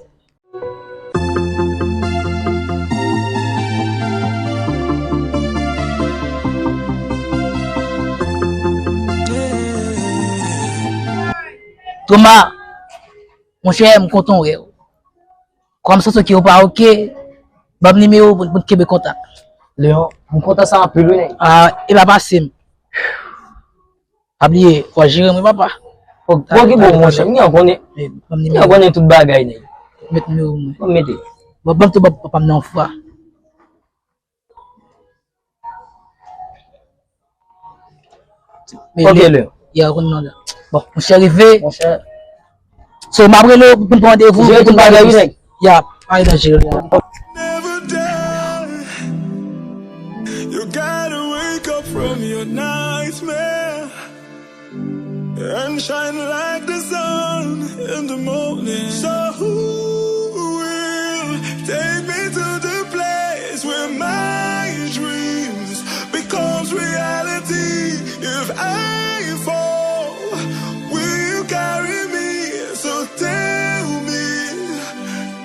Toma, monchè, m kontan wè w. Kòm m santi ke w pa oke, ban m nimewo w pou, pou n kenbe kontak. Leon, m kontan sa anpil, wi, nèg. A, e pa pase m. Pa bliye, fò jere mwen, papa. Fò, fò ki bon, monchè, m gen konnen. M gen konnen tout bagay, nèg. Met nimewo mwen. Bon, mete. Bon, ban m tou, papa m nan yon fwa. Ok, Leon. Ya, konn nan la. Bon, monchè, rive. Monchè. So, m ap rele w pou n pran randevou. Jere tout bagay, wi, nèg. Ya, pa gen danje. Never die. You gotta wake up from your nightmare and shine like the sun in the morning. So who will take me to the place where my dreams becomes reality? If I fall, will you carry me? So tell me,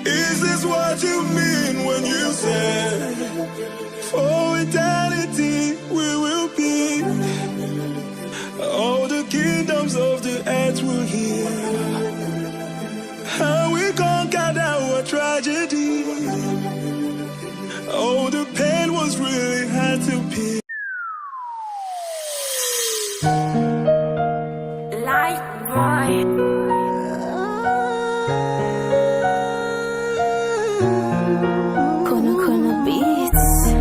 is this what you mean when you say, for eternity we will be? All the kingdoms of the earth will hear how we conquered our tragedy. Oh, the pain was really hard to bear. Life boy. Kono Kono Beats.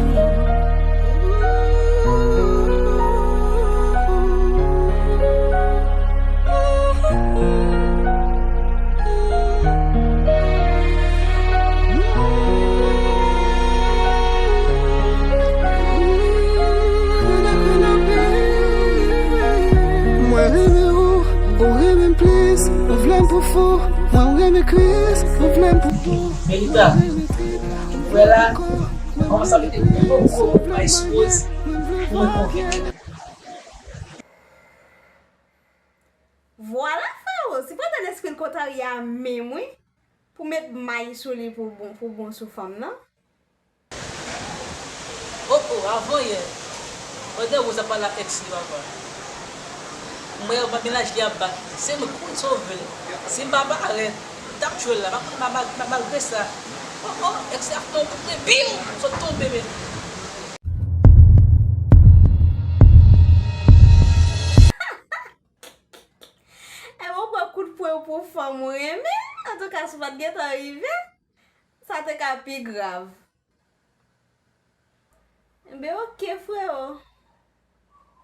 Mwen renmen ou, ou renmen m plis, ou vle m pou fou. Mwen renmen Kris, ou vle m pou fou. Melita, ou wè la, kòmanse ap mete gwo gwo mayi sou woz pou mwen konvenk. Vwala Faro, sipandan lespri l kontarye a menm wi, pou met may sou li pou bon, pou bon sou fanm nan. Oh, oh, avan yè, pandan Rose ap pale ak ex li papa, m wè yon mennaj li ap bat li. Se mwen k konn sove l. Si m pa parèt, m t ap tchwe l la, pa konn ma-, ma-, ma-, malgre sa. Oh, oh, ex li ap tonbe, bim, sot tonbe, men. Ebyen, w pran kout pwen pou fanm ou renmen. Antouka, si w pa t gentan rive, sa te ka pi grav. Enben, oke, freo.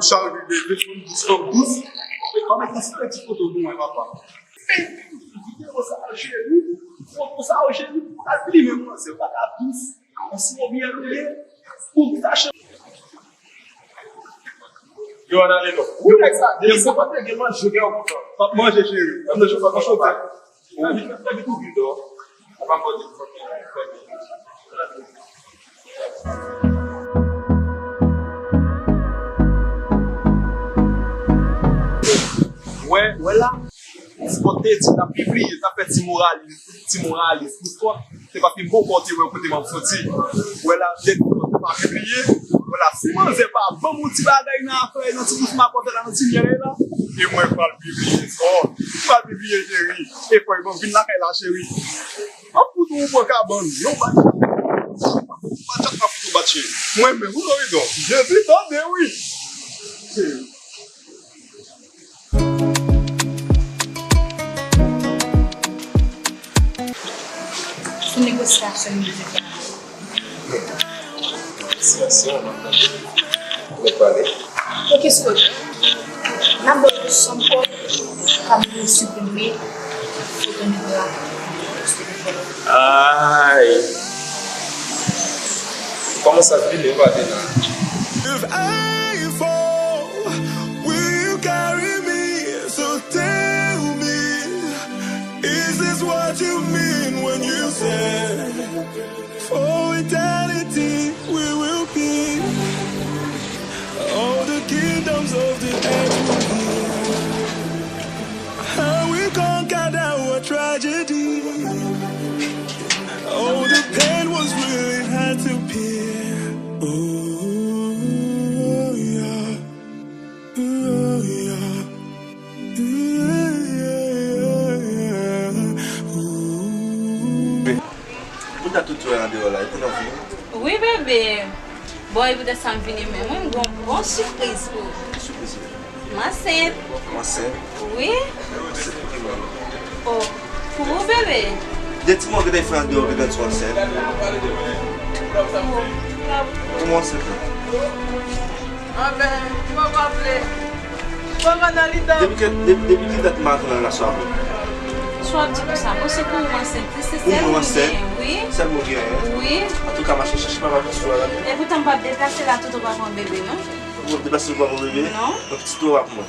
m chaje de telefòn dous fanm dous. Kòman ki se ti foto pou mwen, papa? Videyo sa, cheri. Foto sa, cheri. Ou ka plimen mwen, se pa ka dous. Ansi, ou byen lwe. Ou ki ta cheri. Yo, ann ale non. Ou nèg sa, depi se pa te gen manje gen yon kontan. P ap manje, cheri. Ann ale, chofè, pa chofè. Ou vin, fè vit ou vin dò. Ou pa manje, fè vit. Te di l ap pibliye, l ap fè ti moralis, ti moralis, poukwa? Se paske m poko te wè kote m ap soti. Wè la, depi kote pa pibliye, wè la, si manzè pa ban m yon ti bagay nan afè, nan ti bous makòtè la, nan ti myèl la, e mwen pral pibliye sa. M pral pibliye, cheri. E fò e bon, vin lakay la, cheri. M ap fout ou pran kabann, yon bat. Bat chat m ap fout ou bat, cheri. Mwen menm, ou Loridon. Jezi, tande, wi. Sou negosyasyon mizik la. Negosyasyon, m ap tande. Ou mèt pale. Ok, Scott. N ap ba w yon sòm kòb, w ap siprime foto nèg la. Ay. Kòman sa vini, ou pa vin la? If I fall, will you carry me? So tell me, is this what you mean when you say, for eternity we will be all the kingdoms of the earth will be. How we conquered our tragedy. Oh, the pain was really hard to bear. Oh, yeah. Oh, yeah. Yeah, yeah, yeah. Ooh. Pou dat ou t wè andeyò la, e pou nan vi. Wi, bebe. Bon, e poutèt sa m vini, men mwen, m gon, gon sipriz pou ou. Sipriz, wi. M ansent. Ou ansent? Wi. Ansent pou ki moun? Oh, pou ou, bebe. De ti mwa ke te fè andeyò, ke te sou ansent. Pou ou ansent, wi. Anben, ou pa vle. Depi ke, de-, depi ki dat maten nan relasyon avè w? Sa w ap di konsa? Bon, se pou ou ansent, wi, se sèl ou genyen, wi. Sèl mwen genyen? Wi. Antouka, m a chache papa pou sou la. E poutan m p ap deplase la, toutan w pa pran bebe, non? Ou p ap deplase, ou pa pran bebe? Non. Donk, pitit ou pa pou mwen?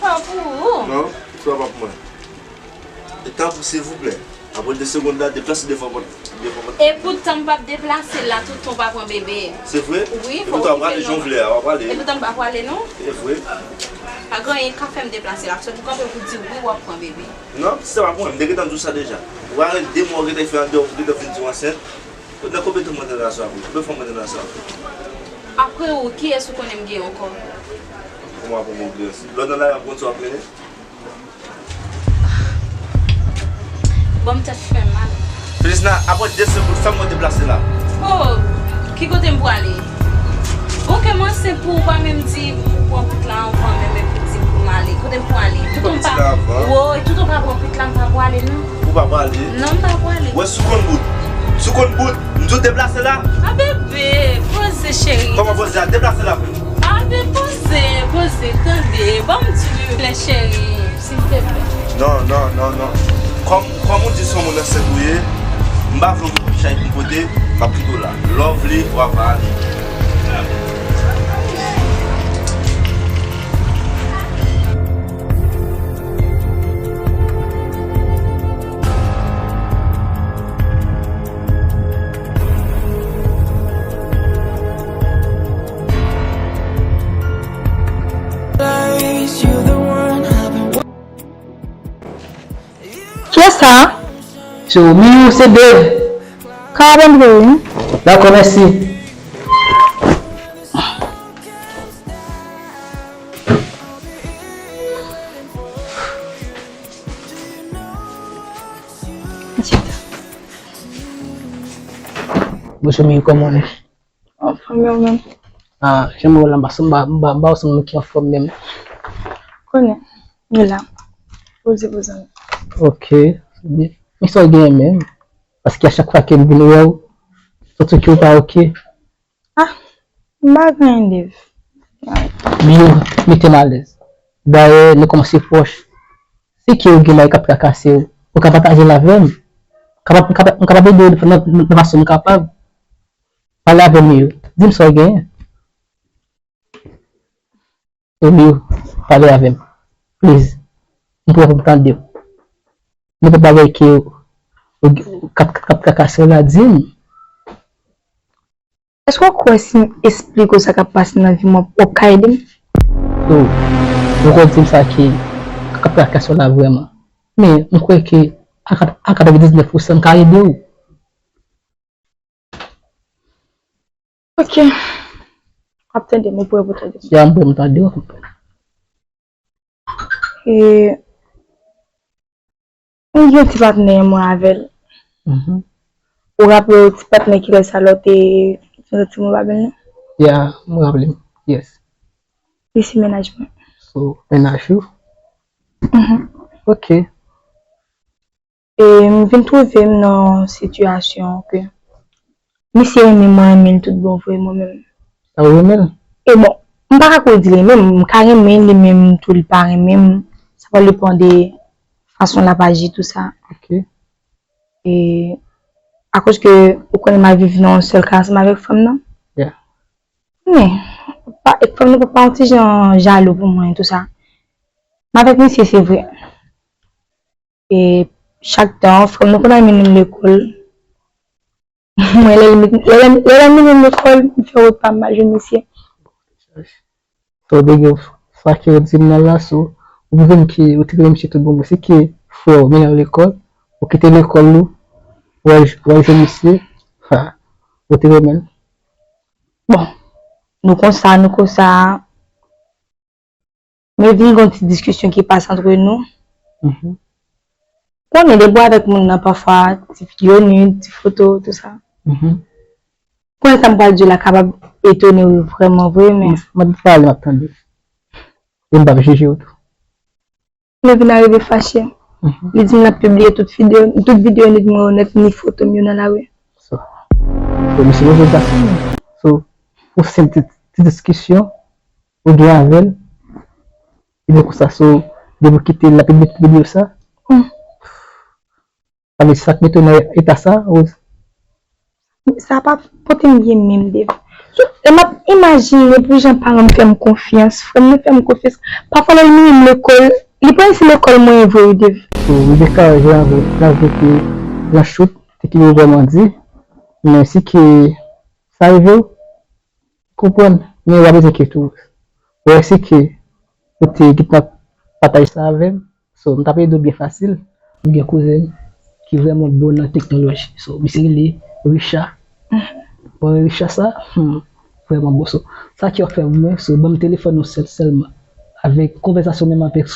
Pa pou ou. Non, pitit ou pa pou mwen. E tanpri, silvouplè. Apre de segonn la, deplase devan pòt, devan pòt. E poutan m p ap deplase la, toutan w pa pran bebe. Se vre? Wi, fò w kite non. E poutan w prale jan w vle a, w ap prale. E poutan m pa prale non. E vre? Pa gen anyen k ap fè m deplase la, se pou kanpe pou di wi w ap pran bebe. Non, se pa pou mwen, m te gentan di w sa deja. Ou pa gen de mwa w gentan fè andeyò, ou gentan vin di w ansent. Nan konbyen tan mwen te nan sa? Konbyen fwa mwen te nan sa? Apre ou, kiyès ou konnen m gen ankò? Kòman apre mwen gen? Lè w nan lari, w ap konn sa w ap mennen? Bon, m tèt fè m mal. Felizna, apre de segonn, fè m deplase la. Oh, ki kote m pwale? Bon, ke m ansent pou ou pa menm di pou pran pitit la anvan menm epi di pou m ale. Kote m pwale? Toutan m pa, wo, toutan m pa pran pitit la, m pa pwale non. Ou pa pwale? Non, m pa pwale. Wè, sou konn bout. Sou konn bout. M di w deplase la. A bebe, poze cheri. Kòman poze a? Deplase la pou m. A bebe, poze, poze, tande. Ban m di w, cheri. Silteplè. Non, non, non, non. Kòm, kòm ou di se yon moun ansent ou ye, m pa vle w gen chay pou m pote, m ap kite w la. Lè w vle, w ap ale. Kiyès sa? Se Romeo, se Dave. Ka ap antre wi. Dakò, mèsi. Bonjou, Mimi, kòman w ye? Anfòm, ou menm? Ah, jan m wè w la, m pa, m pa, m pa, m pa wè w sanble ki anfòm menm. Konnen, m la. Poze, poze. Ok, se byen. Men sa w genyen menm? Paske a chak fwa ke m vin wè w, santi ke w pa ok. Ah, m pa gen anyen, Dave. Mimi, mete m alèz. Dayè, nou kòmanse pwòch. Si ke w gen bagay k ap trakase w, ou ka pataje l avè m. M kapab, m kapab, m kapab ede w nan, nan, nan fason m kapab. Pale avè m, Mimi. Di m sa w genyen. Romeo, pale avè m. Please. M pran pou m tande w. Nenpòt bagay ke w, w, k ap, k ap trakase w la, di m. Èske w kwè si m esplike w sa k ap pase nan vi m, w ap ka ede m? Yo, ou konn di m sa ki, k ap trakase w la vrèman. Men, m kwè ke a kat-, a katrevendiznèf pousan m ka ede w. Ok. W ap tande m, ou prè pou tande m. Ya, m prè pou tande w. E, m gen ti patnè mwen avè l. Mhm. Ou raple w ti patnè ki lè sa lè w te fè ti mwen pa bèl non? Ya, m raple m. Yes. Li se mennaj mwen. So, mennaj ou? Mhm. Ok. E m vin twouve m nan yon sitiyasyon ke misye renmen mwen, renmen l tout bon vre, mwen menm. Sa ou renmen l? E bon, m pa ka kwè di renmen m, m ka renmen li, men m tou li pa renmen m. Sa va depann de fason l ap aji, tou sa. Ok. E akoz ke ou konnen m ap viv nan yon sèl kay ansanm avèk fanm nan. Yeah. Men, pa, fanm nan pa, pa yon ti jan jalou pou mwen, tou sa. M avèk misye, se vre. E chak tan, frè m nan konn al mennen m lekòl. Mwen, lè l met-, lè, lè, lè l al mennen m lekòl, m fè wout pa m, m al jwenn misye. So, big up, sa ke w di m nan la, so, ou pwouve m ke ou te renmen misye tout bon, se ke frè w mennen w lekòl, ou kite lekòl ou, w al, w al jwenn misye, ha, ou te renmen l. Bon, nou konsa, nou konsa. Men vin gen yon ti diskisyon ki pase antre nou. Mhm. Konnen depi w avèk moun nan, pafwa, ti videyo nud, ti foto, tou sa. Mhm. Konnen sa m pral di w la kapab etone w vrèman vre, men. M ap pale, m ap tande. E m p ap jije w tou. Men vin arive fache. Mhm. Li di m l ap pibliye tout videyo, tout videyo nud mwen yo nèt, ni foto m yo nan lari. So, so, misye leve gason. So, pou senp ti, ti diskisyon, ou gen avè l, epi konsa, so, depi w kite l, l ap pibliye tout videyo sa. Mm. Sa vle di sa k mete w nan eta sa, Rose? Sa pa pote m byen menm, Dave. So, lè m ap imajine pou jan paran m fè m konfyans, frè m nan fè m konfyans. Pafwa lè l mennen m lekòl, li pa resi lekòl mwen vre, wi, Dave. So, Rebecca, jan, jan ke, jan Chout te kite w vrèman di, men si ke sa rive w, konprann, men w pa bezwen enkyete w. Ou wè, si ke ou te gentan pataje sa avè m, so, m t ap ede w byen fasil. M gen kouzen m ki vrèman bon nan teknoloji. So, misye rele Richard. Bon, Richard sa, hmm, vrèman bon. So, sa ke w ap fè pou mwen, so, ban m telefòn ou sèl, sèlman. Avèk konvèsasyon menm avèk,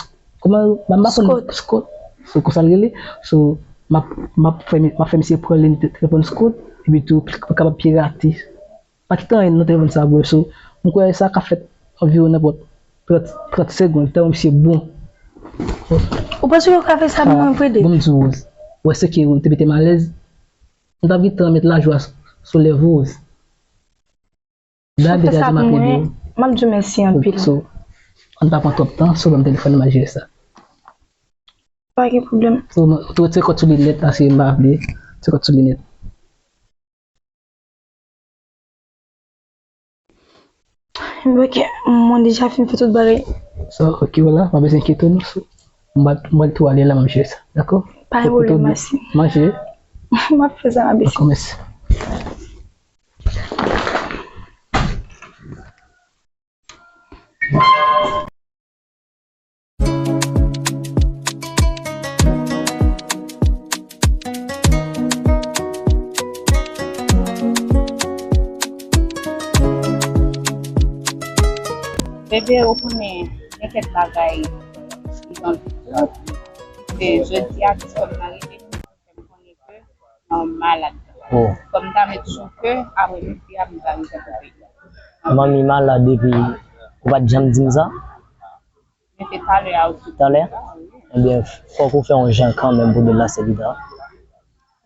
kòman, m ap konn Scott. Scott. So, konsa l rele. So, m ap, m ap fè, m ap fè misye pran liy te-, telefòn Scott, epi tou, pou kapab pirate. Pa kite anyen nan telefòn sa, bro. So, m kwè sa ka fèt anviwon nenpòt trant, trant segonn, tèlman misye bon. Ou panse yo ka fè sa pou mwen vre, Dave? Bon, m di w, Rose. Ou wè se ke ou te mete m alèz. M t ap gentan met lajwa sou lèv ou, Rose. Dayè, deja di m ap ede w. M ap di w mèsi anpil. So, ann pa pran twòp tan, so, ban m telefòn nan, m ap jere sa. Pa gen pwoblèm. So, ou tou retire kòd sou li nèt, paske m pa vle retire kòd sou li nèt. Ok, mwen deja fin fè tout bagay. So, ok, wala, pa bezwen enkyete w non. So, m pral, m pral tou ale la, m ap jere sa, dakò? Pa gen pwoblèm, mèsi. Manje. M ap fè sa, m ap esi. Dakò, mèsi. Bebe, ou konnen, gen kèk bagay ki nan vi an. Se jodi a, ki fè m nan rete. Fè m konnen ke, um, malad. Oh. Kòm m ta met sou ke, apre midi a, m ta rive nan peyi a. Manmi malad epi ou pa t janm di m sa? Men se talè a ou di. Talè? Ebyen, fòk ou fè yon jan kanmenm pou deplase pita.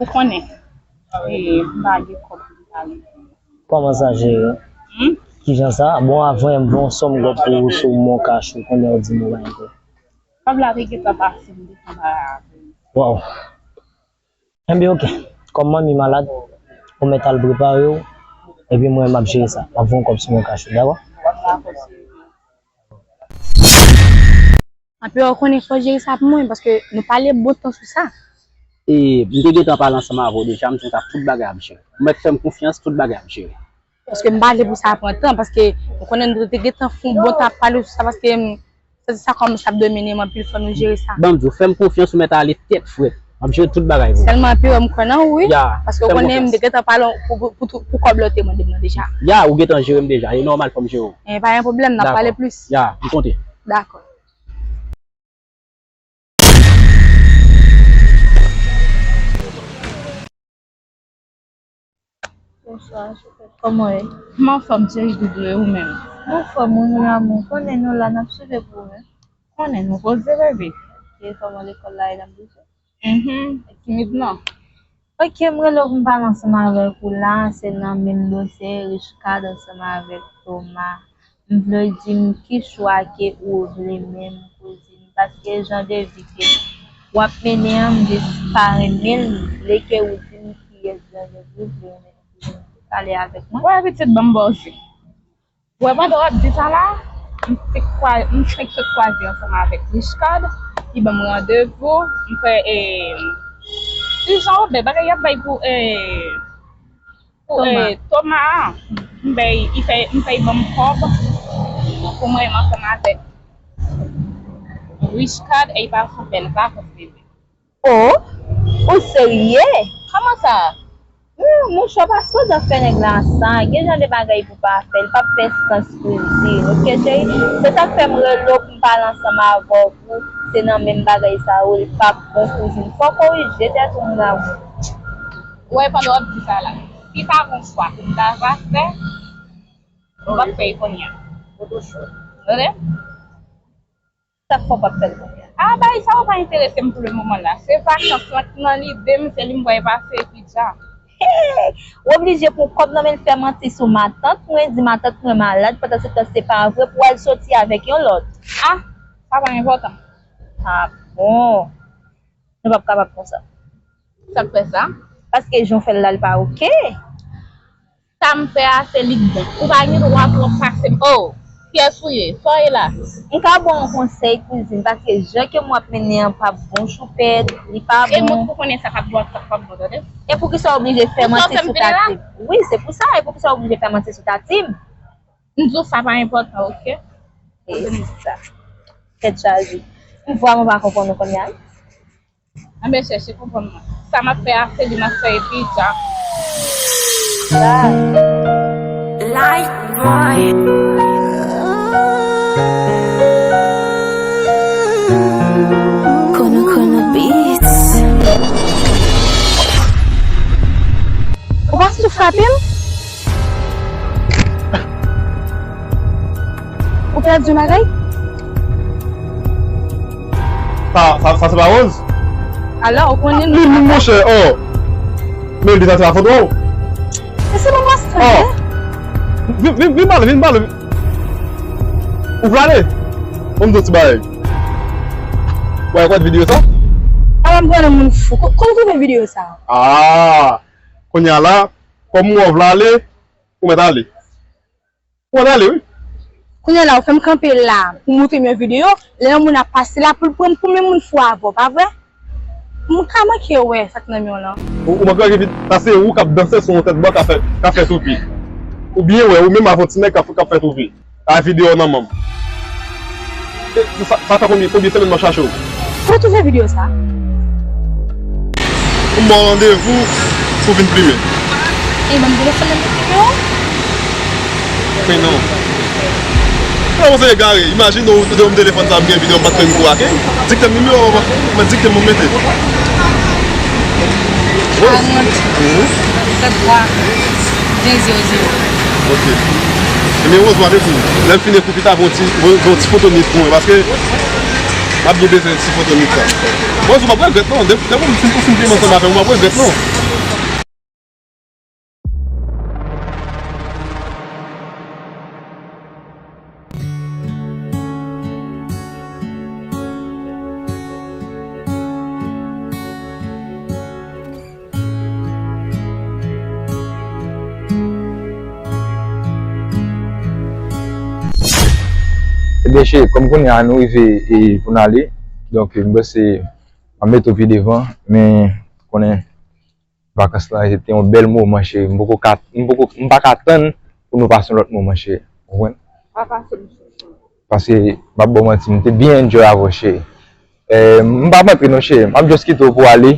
Ou konnen, e, m pa gen kòb pou m ta rive. Kòman sa, cheri? Hmm? Kijan sa? Bon, avan m voye yon sòm kòb pou ou sou Moncash, ou konnen ou di m ou pa gen kòb. Kòb la te gentan pase, m te konpare avè l. Waw. Enben, ok. Kòm manmi malad, ou mèt al prepare w, epi mwen, m ap jere sa. M ap voye yon kòb sou Moncash ou, dakò? Dakò, cheri. Anpi, ou konnen fò w jere sa pou mwen, paske nou pale bon tan sou sa. E, m te gentan pale ansanm avè w deja, m di w sa tout bagay ap jere. Ou mèt fè m konfyans, tout bagay ap jere. Paske m pale pou sa pran tan, paske ou konnen nou te gentan fè yon bon tan ap pale sou sa, paske, m, Sa kòmanse ap domine m anpil, fò nou jere sa. Ban m di w, fè m konfyans, ou mèt ale tèt frèt. M ap jere tout bagay pou ou. Sèlman epi wè m kwè nan ou, wi. Ya, paske ou konnen m te gentan pale pou, pou, pou, pou kòb lè w te mande m nan deja. Ya, ou gentan jere m deja. E nòmal, fò m jere w. E pa gen pwoblèm, n ap pale plis. Ya, m konte. Dakò. Bonswa, Choupèt, kòman w ye? M anfòm, cheri doudou, e ou menm? M anfòm, wi, mon amour. Konnen nou la, n ap swive pou ou, wi. Konnen nou poze, bebe. Ok, kòman lekòl la ye, n ap bouje? Mhm, timid non. Ok, m rele w pou m pale ansanm avèk ou la, se nan menm dosye Richcard ansanm avèk Thomas. M vle w di m ki chwa ke ou vle menm, kouzin, paske jan de vi ke w ap mennen an, m jis pa renmen l, m vle ke ou di m kiyès jan de vi w vle mennen, kouzin. Pale avèk mwen. Wè, pitit, ban m ba w zen. Wè, pandan w ap di sa la, m fenk kwa-, m fenk sot kwaze ansanm avèk Richcard, li ban m randevou, m fè, e, ti jan Wobè, bagay y ap bay pou, e, pou, e, Thomas an. M bay, li fè, m fè, li ban m kòb pou mwen menm ansanm avèk Richcard, e li pa fè bèl vakans, bebe. Oh, ou serye? Kòman sa? Hmm, mouchwa, pa sot ap fè nèg la sa. Gen jan de bagay pou pa fè. Li p ap fè sans, kouzin. Ok, cheri? Se sa k fè m rele w pou m pale ansanm avè w. Se nan menm bagay sa yo, li p ap bon, kouzin. Fò w korije tèt ou, mon amour. Wè, pandan w ap di sa la, si pa gon chwa pou m ta va fè, m p ap fè l kounye a. Tande? Sa k fè w p ap fè l kounye a? A, bagay sa yo pa enterese m pou le moman la. Se vakans lan ki nan lide m, se li m pral pase epi dja. Hey! Ou oblije pran kòb nan men l, fè manti sou matant mwen, di matant mwen malad, pandan se tan se pa vre, pou w al soti avèk yon lòt. A, sa pa enpòtan. A bon. Nou p ap kapab konsa. Sa k fè sa? Paske jan w fè l la, l pa oke. Sa m fè a, se li k bon. Ou pa gen dwa twòp pase m. Oh, kiyès ou ye? Sa w ye la? M ka ba w yon konsèy, kouzin, paske jan ke m w ap mennen an p ap bon, Choupèt, li pa bon. E mwen k pou konnen sa k ap bon ak sa k p ap bon, tande? E poukisa w oblije fè manti sou Tatim? Wi, se pou sa. E poukisa w oblije fè manti sou Tatim? M di w sa pa enpòtan, oke? E se sa. Tèt chaje. M vrèman pa konprann ou kounye a. Anben, chèche konprann mwen. Sa m ap fè a, se li m ap fè epi dja. Light boy. Kono Kono Beats. Ou pa sou frape m? Ou pèdi yon bagay? Sa, sa, sa se pa Rose? Alò, ou konnen nou. Li menm, monchè, oh. Men li te atire foto w. E se mwen mas tande. Oh. Vin, vin, vin pale, vin pale. Ou vle ale? Ban m di w ti bagay. Ou al gade videyo sa? Ala m pran nan moun fou. Ko-, kote w twouve videyo sa? Ah. Kounye a la, kòm ou vle ale, ou mèt ale. Ou ann ale, wi. Kounye a la, ou fè m kanpe la pou montre m yon videyo, lè yon moun ap pase la, pou l pran m pou menm moun fou avè w, pa vre? M ka manke wè sa k nan men w lan. Ou, ou manke wè ke sa se ou k ap danse sou yon tèt bò k ap fè, k ap fè toupi. Oubyen wè, ou menm avè yon ti nèg k ap, k ap fè toupi. A videyo nan men m. E, sa, sa fè konbyen, konbyen semèn m ap chache w? Ou twouve videyo sa? Ou ban w randevou pou vin plimen. E ban m telefòn nan videyo. Men non. Ou se egare. Imajine w, ou te ban m telefòn sa, m gen videyo, m pa t fè m kou ake. Dikte m nimewo a, mwen dikte m, mwen mete. Karant, mhm, sèt twa, ven zewo zewo. Ok. Ebyen, Rose, m ap ekri w. Lè m fin ekri w pita, voye yon ti, voye yon ti foto nit pou mwen, paske m ap byen bezwen ti foto nit sa. Rose, ou p ap regrèt non. Depi, depi w fin, ou fin plimen ansanm avè m, ou p ap regrèt non. Ebyen, cheri, kòm kounye a nou rive, e, pou n ale, donk, m panse m ap mete w pi devan, men konnen vakans lan, se te yon bèl moman, cheri. M poko ka, m poko, m pa ka tann pou nou pase yon lòt moman, cheri. Ou konprann? Pa pase m chèche. Paske, m ap ba w manti, m te byen enjoy avè w, cheri. Eh, m p ap rantre non, cheri. M ap just kite w pou w ale.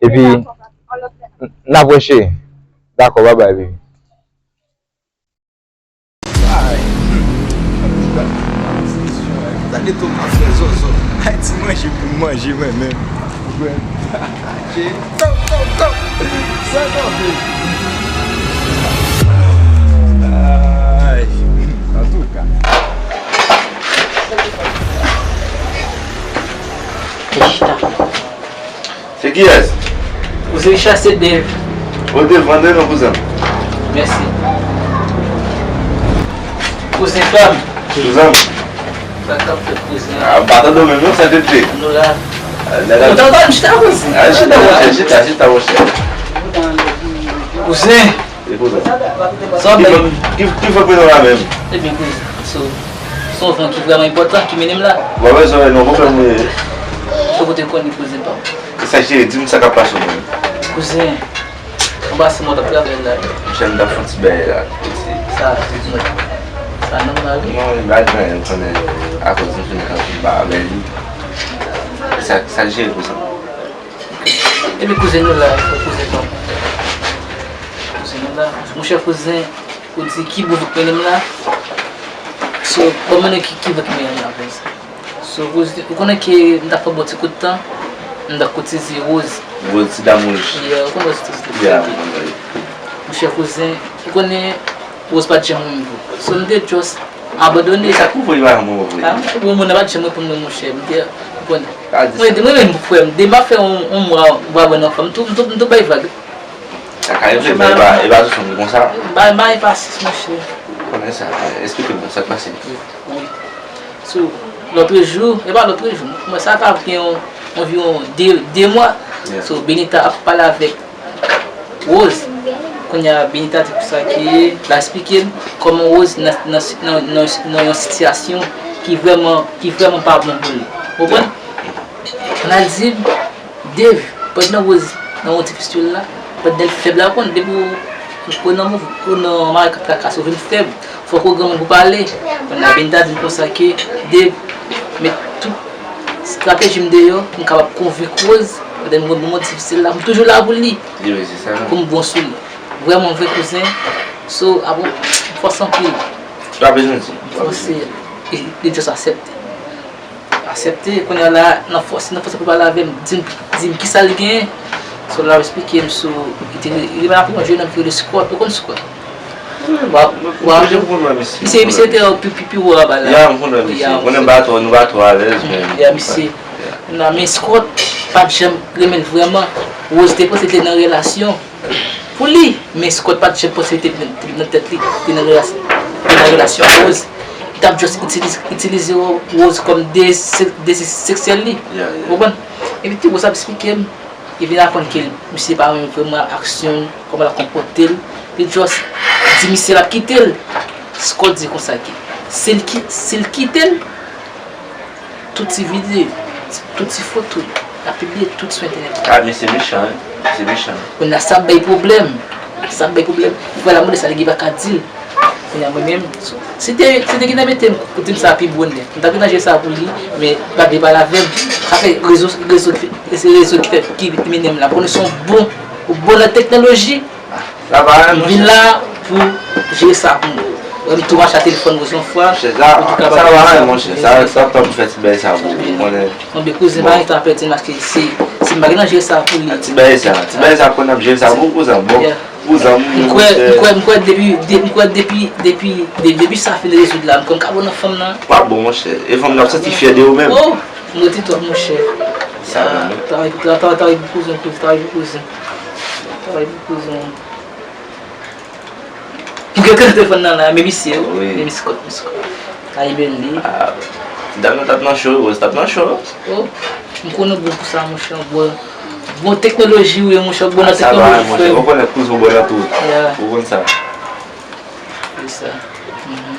Epi, n ap wè, cheri. Dakò, babay, baby. Ay, hmm. Gade tonton fè zozo. Ay, ti manje pou m manje mwen menm. Ou konprann? Tonton, tonton. Sa kanpe. Ay, antouka. Chita. Se kiyès? Kouzen Richard, se Dave. O, Dave, rantre non, kouzen. Mèsi. Kouzen pa m. Kouzen. Sa k ap fèt, kouzen? Ah, m pa tande w menm non, sa te te. Nou la. Ah, nèg la. Ou t ap chita, kouzen? Ah, chita, monchè, chita, chita, monchè. Kouzen. E kouzen. Sa w ap bay? Ki, ki, ki fè prenon la menm? Ebyen, kouzen, so, se yon van ki vrèman enpòtan ki mennen m la. Bon, bezwen non, pwoblèm li ye. Ou kote konnen kouzen pa w? E sa, cheri, di m sa k ap pase w menm. Kouzen, anba se mwen t ap travay la. Monchè, m t ap fè yon ti bagay la. Sa, sa nòmal wi. Non, li pa gen anyen, m konnen akoz m fin kanpe ba avè li. Sa, sa k jere kouzen? Ebyen, kouzen nou la, kouzen pa m. Kouzen nou la. Monchè, kouzen, ou di ki bon vant mennen m la. So, ban m mande ki, ki vant ki mennen m la, kouzen. So, kouzen, ou konnen ke m ta fè bon ti kout tan, m ta koutize Rose. Rose, ti dam wouj. Yeah, ou konnen Rose, ti dam wouj. Yeah, m konnen. Monchè, kouzen, ou konnen Rose pa t janm renmen m vre. So, m te just abandone. Sa k pwouve li pa janm renmen w vre? Ah, bon, moun nan pa t janm reponn mwen, monchè. M te, ou konnen. Mwen, mwen menm, frè m, depi m ap fè yon, yon mwa, m pa wè nan fanm, m tou, m tou, m tou bay vag. Sa ka rive, men e pa, e pa tout fanm ki konsa. M pa, m pa gen pasyans, monchè. Ou konnen sa, eksplike m sa k pase. Wi. So, lòtrejou, e pa lòtrejou, non. Mwen, sa ka gen yon, anviwon de, de mwa. Yeah. So, Benita ap pale avèk Rose. Kounye a, Benita di konsa ke l ap eksplike l kòman Rose nan, nan, nan, nan, nan yon sitiyasyon ki vrèman, ki vrèman pa bon pou li. Ou konprann? Yeah. Kounye a l di m, Dave, pandan Rose nan yon difisil la, pandan l fèb la, ou konn, depi w, ou nan move, ou nan mare k ap trakase, ou vin fèb, fòk ou granmoun pou pale. Kounye a Benita di m konsa ke, Dave, met tout estrateji m deyò pou m kapab konvenk Rose, pandan m nan moman difisil la, m toujou la pou li, pou m bon sou li. Vrèman vre, kouzen. So, a bon, fòs anpil. Fòs, e, e just aksepte. Aksepte, kounye a la, nan fòs, nan fòs pou pale avè m, di m, di m kisa l genyen. So, l ap eksplike m sou, li te, li te nan yon jennonm ki rele Scott, ou konn Scott? Wa, wa, misye, misye te pi, pi, pi wo anba la. Ya, m konnen misye. Konnen m pa twò, nou pa twò alèz, men. Ya, misye. Nan, men Scott pa t janm renmen l vrèman. Rose te panse l te nan relasyon pou li, men Scott pa t janm panse li te nan, te nan tèt li, te nan relasyon, te nan relasyon ak Rose. Li t ap just itilize, itilize Rose kòm de, de seksyèl li. Ou konprann? Epi ti Rose ap eksplike m, li vin aprann ke misye pa renmen vrèman aksyon l, kòman l ap konpòte l. Li just di misye l ap kite l. Scott di konsa ke si l ki, si l kite l, tout ti videyo, tout ti foto, l ap pibliye tout sou entènèt la. Ah, men se mechan, wi. Se mechan. Kounye a sa ap bay pwoblèm. Sa ap bay pwoblèm. Frè la mande sa, li pa ka di l. Kounye a mwen menm, si te, si te gentan mete m, pou di m sa pi bonè, m t ap gentan jere sa pou li, men l pa vle pale avè m. Sa fè rezo, rezo, se rezo ki fè, ki mennen m la. Konnen se yon bon, ou bon nan teknoloji. Sa pa anyen, monchè. M vin la pou jere sa pou mwen. Wè m tou mache a telefòn Rose yon fwa. Monchè, sa, sa pa anyen, monchè. Sa, sa, sa pou fè ti bagay sa pou ou, konnen. Bon, ben, kouzen, pa gen tan a pèdi, paske si, si m pa gentan jere sa pou li. Ti bagay sa, ti bagay sa, konnen ap jere sa pou ou, kouzen. Bon, kouzen, m kwè, m kwè, m kwè depi, de, m kwè depi, depi, de, depi sa fin rezoud la, m kwè m ka bon nan fanm nan. W ap bon, monchè. E fanm nan ap santi fyè de ou menm. Oh, m rete twòp, monchè. Sa bon, wi. Travay, travay, travay, travay pou kouzen, kouzen, travay pou kouzen. Travay pou kouzen. M gen kante fann nan la, men misye, wi. Men Scott, men Scott. Ay, bèl li. Ah, dam nan t ap nan cho, Rose t ap nan cho. Oh, m konnen w bon pou sa, monchè, w bon. Bon teknoloji, wi, monchè, w bon nan teknoloji, frè. Ou konnen kouzen w bon nan tout. Ou konn sa. Wi, sa. Mhm.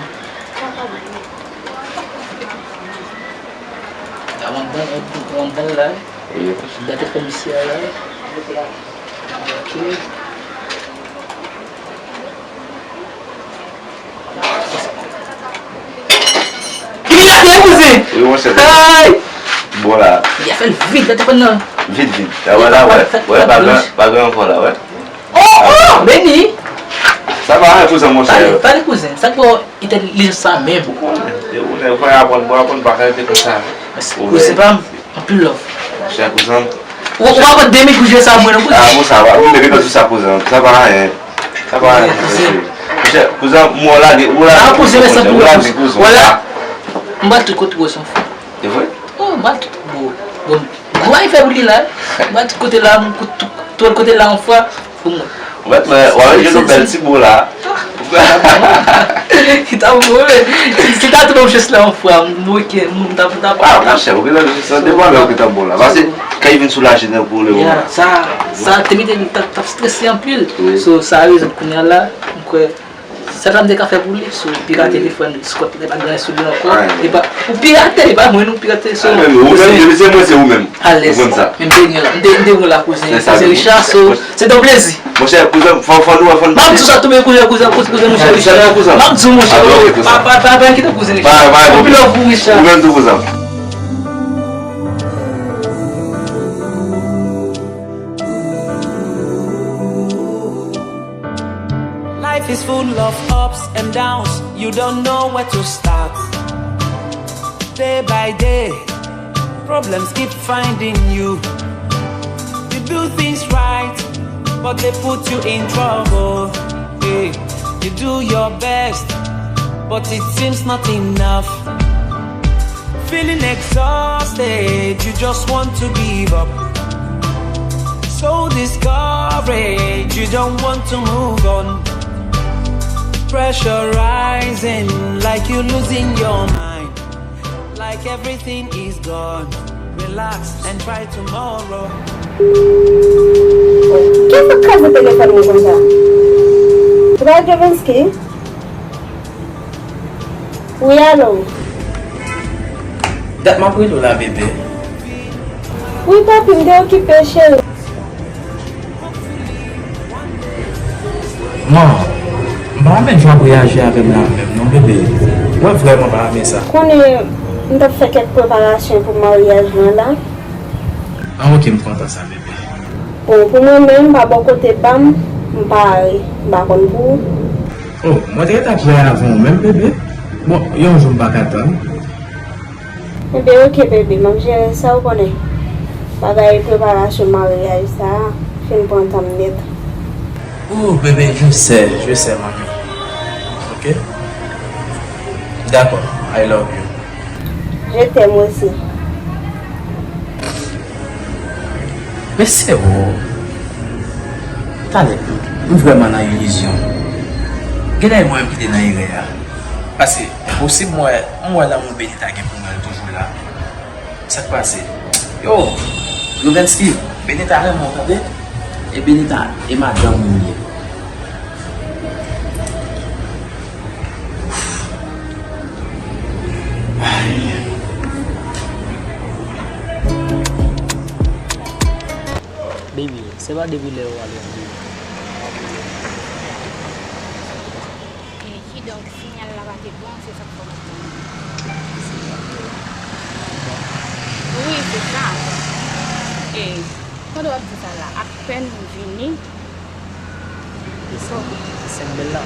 Dam anndan, anndan la. Wi. Date komisè a la. Ok. Ki Monchè, hey! Bon la. Li a fè l vit, la te konn nan. Vit, vit. A, wè la, wè. Wè, pa gen, pa gen ankò la, wè. Oh, oh, Beni! Sa pa anyen, kouzen, monchè. Pale, pale, kouzen. Sa k ba w entèlijans sa menm? Ou konnen, ou konnen, fò y aprann, bon, aprann pa ka rete konsa. Kouzen pa m, anpil love. Monchè, kouzen. Ou, ou pa konn de mil pou jwe sa mwen, non, kouzen? Ah, bon, sa va. Ou mete sou sa, kouzen. Sa pa anyen. Sa pa anyen, kouzen. Monchè, kouzen, mwen lage, ou lage, ah, kouzen, mwen sa pou lage, kouzen. Wala. M bat tout kote gwo san fwa. Se vre? Oh, m bat tout gwo. Bon, gwo ay fè pou li la. M bat tout kote la, m kout tout, tout kote la yon fwa. Pou mwen. Ou mèt wè, w ap jwenn yon bèl ti bo la. Li t ap bon, men. Si, si ta tou ban m chans la yon fwa, m, ok, m, m t ap, m t ap, ah, monchè, ou gentan jis sa, devan lè ou gentan bon la. Paske, kan li vin soulaje nan pou le moman. Sa, sa te mete m t ap, t ap strese anpil. Wi. So, sa rezon kounye a la, m kwè, sa m te ka fè pou li, so, pirate telefòn Scott, li pa gen sou li ankò. Li pa, ou pirate, li pa mwen, nou pirate, so. Ah, men ou menm, se mwen, se ou menm. Alèz. Ou konn sa. Men m te gen la, m te, m te gen la, kouzen, kouzen Richard, so, se te yon plezi. Monchè, kouzen, fò, fò nou, fò nou. M ap di w sa tou, men kouzen, kouzen, kouzen, kouzen, monchè Richard. M ap di w, monchè, pa, pa, pa, pa kite kouzen Richard. Anpil love pou Richard. Ou menm tou, kouzen. Life is full of ups and downs. You don't know where to start. Day by day, problems keep finding you. You do things right, but they put you in trouble. Hey, you do your best, but it seems not enough. Feeling exhausted, you just want to give up. So discouraged, you don't want to move on. Pressure rising like you losing your mind. Like everything is gone. Relax and try tomorrow. Kisa k kraze telefòn mwen konsa? Pral Jovenski? Wi, alo. Dat m ap rele w la, bebe. Wi, papi, m te okipe, cheri. Bon, m pa renmen jan w ap reyaji avè m la menm non, bebe. Mwen vrèman pa renmen sa. Konnen m t ap fè kèk preparasyon pou maryaj lan la. Ah, ok, m kontan sa, bebe. Bon, pou mwen menm, pa bò kote pa m, m pare. M pa konn pou ou. Oh, mwen te gentan prè avan w menm, bebe. Bon, yon jou m pa ka tann. Enben, ok, bebe, m ap jere sa, ou konnen. Bagay preparasyon maryaj sa a fin pran tan m nèt. Oh, bebe, je sais, je sais, mami. Ok? D'accord, I love you. Je t'aime aussi. Mesye, o. Talè, m vrèman nan ilizyon. Genlè e mwen menm ki te nan erè a. Paske, posib m wè, m wè lanmou Benita gen pou mwen toujou la. Sa k pase? Yo, Lovenski, Benita renmen w, tande? E Benita, e madanm ou li ye. Baby, se pa depi lè ou ale an deyo. E kidonk, siyal la pa te bon, se sa k fè w pa t konn. Wi, se sa. E, pandan w ap di sa la, apèn m vini, e sa w di, senk bèl la,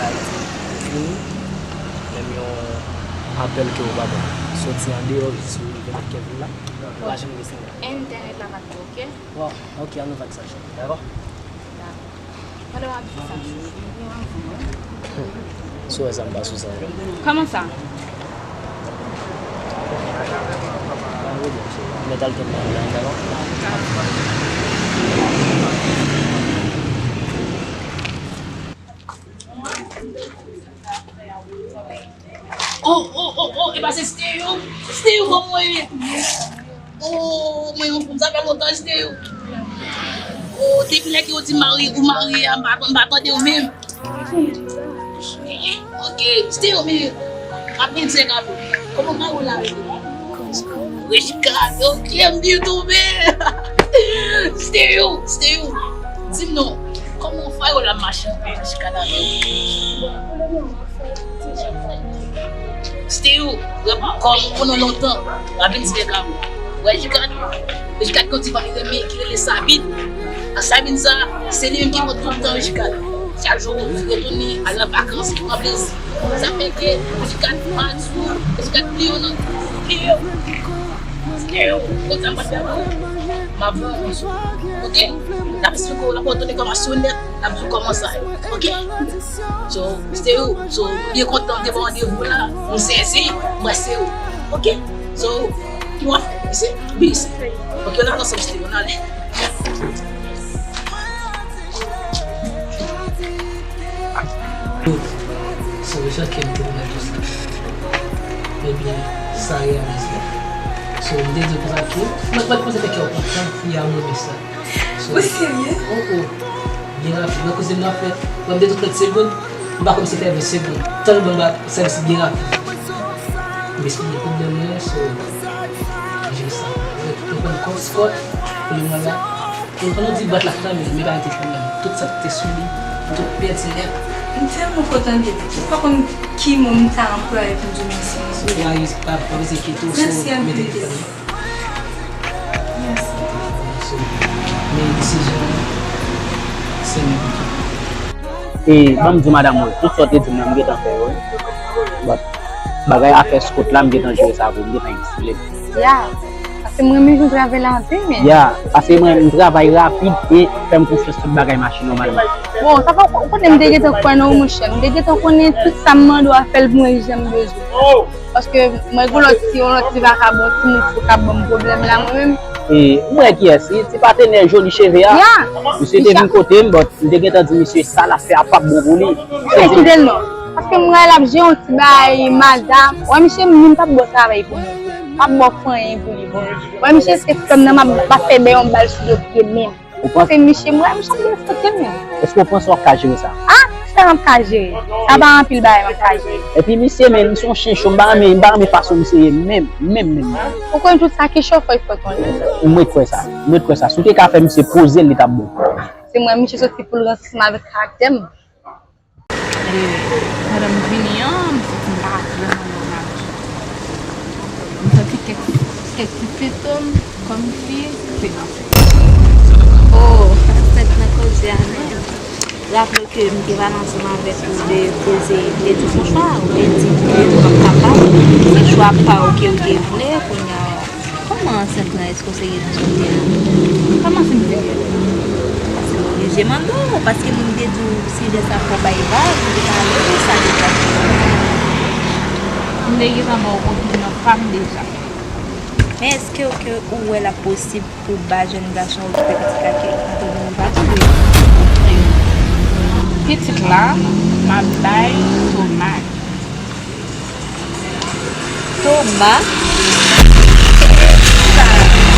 Ayiti, vini, menm yon apèl ke w pa t soti andeyò, jis ou rive nan Kevin la, ou pa janm gen senk bèl. Entènèt la pa t bon, ok? Bon, ok, an nou fè sa, cheri, dakò? Dakò. Pandan w ap di sa, cheri, m gen randevou, wi. Si w wè sa, m pa sou sa, non. Kòman sa? Pa gen pwoblèm, cheri. Mèt al kenbe nan, nan, nan. Oh, oh, oh, oh, e pa se Stereo. Stereo, kòman w ye? Oh, mwen yon kout, sa fè lontan, Stereo. Oh, depi lè ke yo di marye, ou marye a, m pa, m pa tande w menm. Ok, Stereo, men, ap gen djèk avè w. Kòman kay ou la rele? Rich Gad, ok, m byen tonbe. Stereo, Stereo, di m non, kòman fè yo la mache anpil Rich Gad avè w? Pou le moman, fè ti jan fè. Stereo, rap kòm pandan lontan, w ap vin di nèg la, wè J kat, J kat gen yon ti fanm li renmen ki rele Sabine. Ak Sabine sa, se li menm ki pran tout tan J kat. Chak jou, retounen, al nan vakans, pran plezi. Sa fè ke J kat pa di ou, J kat bliye w nan, bliye w. Stereo, konn sa m pral fè pou ou? M ap voye yon mòso. Oke? N ap esplike w, n ap retounen kòman sonèt, n ap di w kòman sa ye. Oke? So, Stereo, so, m byen kontan de ba w randevou la, m sezi, m wè se ou. Oke? So, ki w ap fè? Isi? Vin isi. Oke, n al ansanm, Stereo, n ale. So, se sa ke m te remèt ou sa. Ebyen, sa reyalize. So, m te di w konsa ke, mwen, mwen panse fè kè w kontan, fouye a move sa. So, ou serye? Oh, oh. Byen rapid. Mwen koze m nan fè, mwen m te di trant segonn, m pa kòmanse fè ven segonn. Tèlman m ba sèvis byen rapid. M esplike pwoblèm mwen, so, m jere sa. Mwen konprann kòt, kòt, pwoblèm nan la. Mwen konn di bat la kanmenm, men pa enteresan mwen. Tout sa ki te sou li, m tout pèdi nèt. M tèlman kontan de li. M pa konn ki mo m ta anplwaye pou m di w mèsi anpil. Mèsi anpil. Mèsi anpil. Mèsi. So, men desizyon an, se mwen ki. E, ban m di w, madanm, wi, tout sa w te di m nan, m gentan fè yo, wi. But, bagay afè Scott la, m gentan jere sa pou m, m gentan egzile. Ya, paske m renmen jan w travay la anpil, men. Ya, paske mwen, m travay rapid e fè m konfyans tout bagay mache nòmalman. Bon, sa fè w konnen m te gentan kwè nan ou, monchè. M te gentan konnen tout sa m mande w a fè l pou mwen jan m bezwen. Paske mwen gon lòt ti, yon lòt ti vakabon, timoun fou k ap ban m pwoblèm la, mwen menm. E, m wè kiyès, se, se patenè joli cheve a. Ya. Misye te vin kote m, but m te gentan di misye sa l ap fè a p ap bon pou li. Misye kite l non. Paske m wè l ap jere yon ti bagay, madanm. Wè misye, m menm p ap ba w travay pou mwen. M p ap ba w fè anyen pou li, bon. Wè misye, se fè m nan m ap, m ap fè bè yon bal sou do pye menm. Ou panse? Se misye, m wè misye ap derespekte m menm. Èske w panse w ap ka jere sa? A, sa m ap ka jere. Sa pa anpil bagay m ap ka jere. Epi misye, men, misye yon chen cho, m pa renmen, m pa renmen fason misye ye menm, menm, menm, menm. Ou konn tout sa ki cho fò, fò konnen. M ret kwè sa. M ret kwè sa. Si w te ka fè misye poze l, li t ap bon. Se mwen, misye soti pou l ranse ansanm avèk karaktè m. E, pandan m vini an, m santi m pa vrèman nòmal. M santi kèk, kèk ti sentòm kòmsi se anfè. O, sa k nan koze a menm. Raple w ke m te pale ansanm avèk ou de koze m te di w konsa, ou te di m ke ou p ap kapab, se chwa pa w ke w te vle, kounye a Kòman ansent lan, èske w serye di w te a? Kòman si m serye? Paske m oblije mande w, paske moun te di w sijè sa fò w bay vag, ou te pale de sa deja. M te gentan ba w opinyon pa m deja. Men èske w, ke ou wè l ap posib pou w ba jèn gason okipe pitit la ke Anthony pa di w? Pitit la, m ap bay Thomas. Thomas, sa,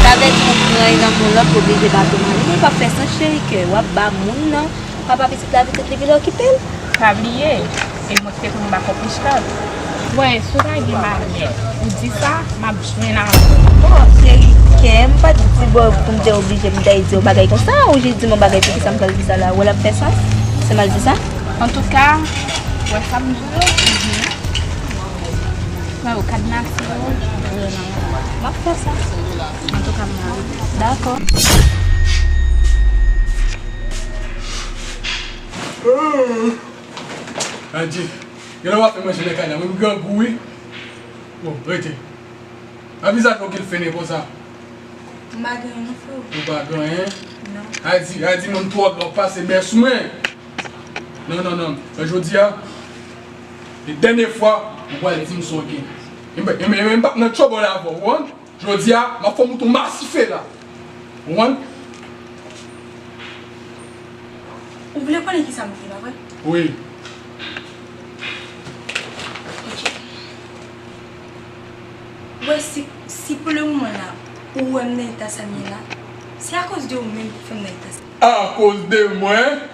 sa vle di ou pran egzanp yon lòt, ou oblije ba Thomas li, men li p ap fè sans cheri, ke w ap ba moun nan papa pitit la, pitit li vin okipe l. Pa bliye, e mwen ki te tounen ba kò Prisca. Wè, si w ta gen malè, ou di sa, m ap jwenn avè w. Bon, cheri, kè m pa t di bò pou m te oblije, m ta di yon bagay konsa, ou jis di m yon bagay, poukisa m pral di sa la, ou wè l ap fè sans, si m al di sa? Antouka, wè sa m di w yo? Mwen yo kadnase yo. M ap fè sa. Antouka, m la. Dakò. Adje. Genlè w ap fè manje nan kay la. Mwen m grangou wi. Bon, rete. A vizaj ou ki l fennen konsa. M pa gen anyen non, freo. Ou pa gen anyen? Non. Adi, Adi, mwen m twò dwòg pase bès mwen. Non, non, non. Jodi a, e dènye fwa, ou pral di m sa w gen. E m, e m, e m p ap nan tchòbòl avè w, ou konprann? Jodi a, m ap fè w moute yon masife la. Ou konprann? Ou vle konnen kisa m vle, pa vre? Wi. Ok. Ou wè, si, si pou le moman la, ou wè m nan eta sa m ye la, se akoz de ou menm ki fè m nan eta sa. Akoz de mwen?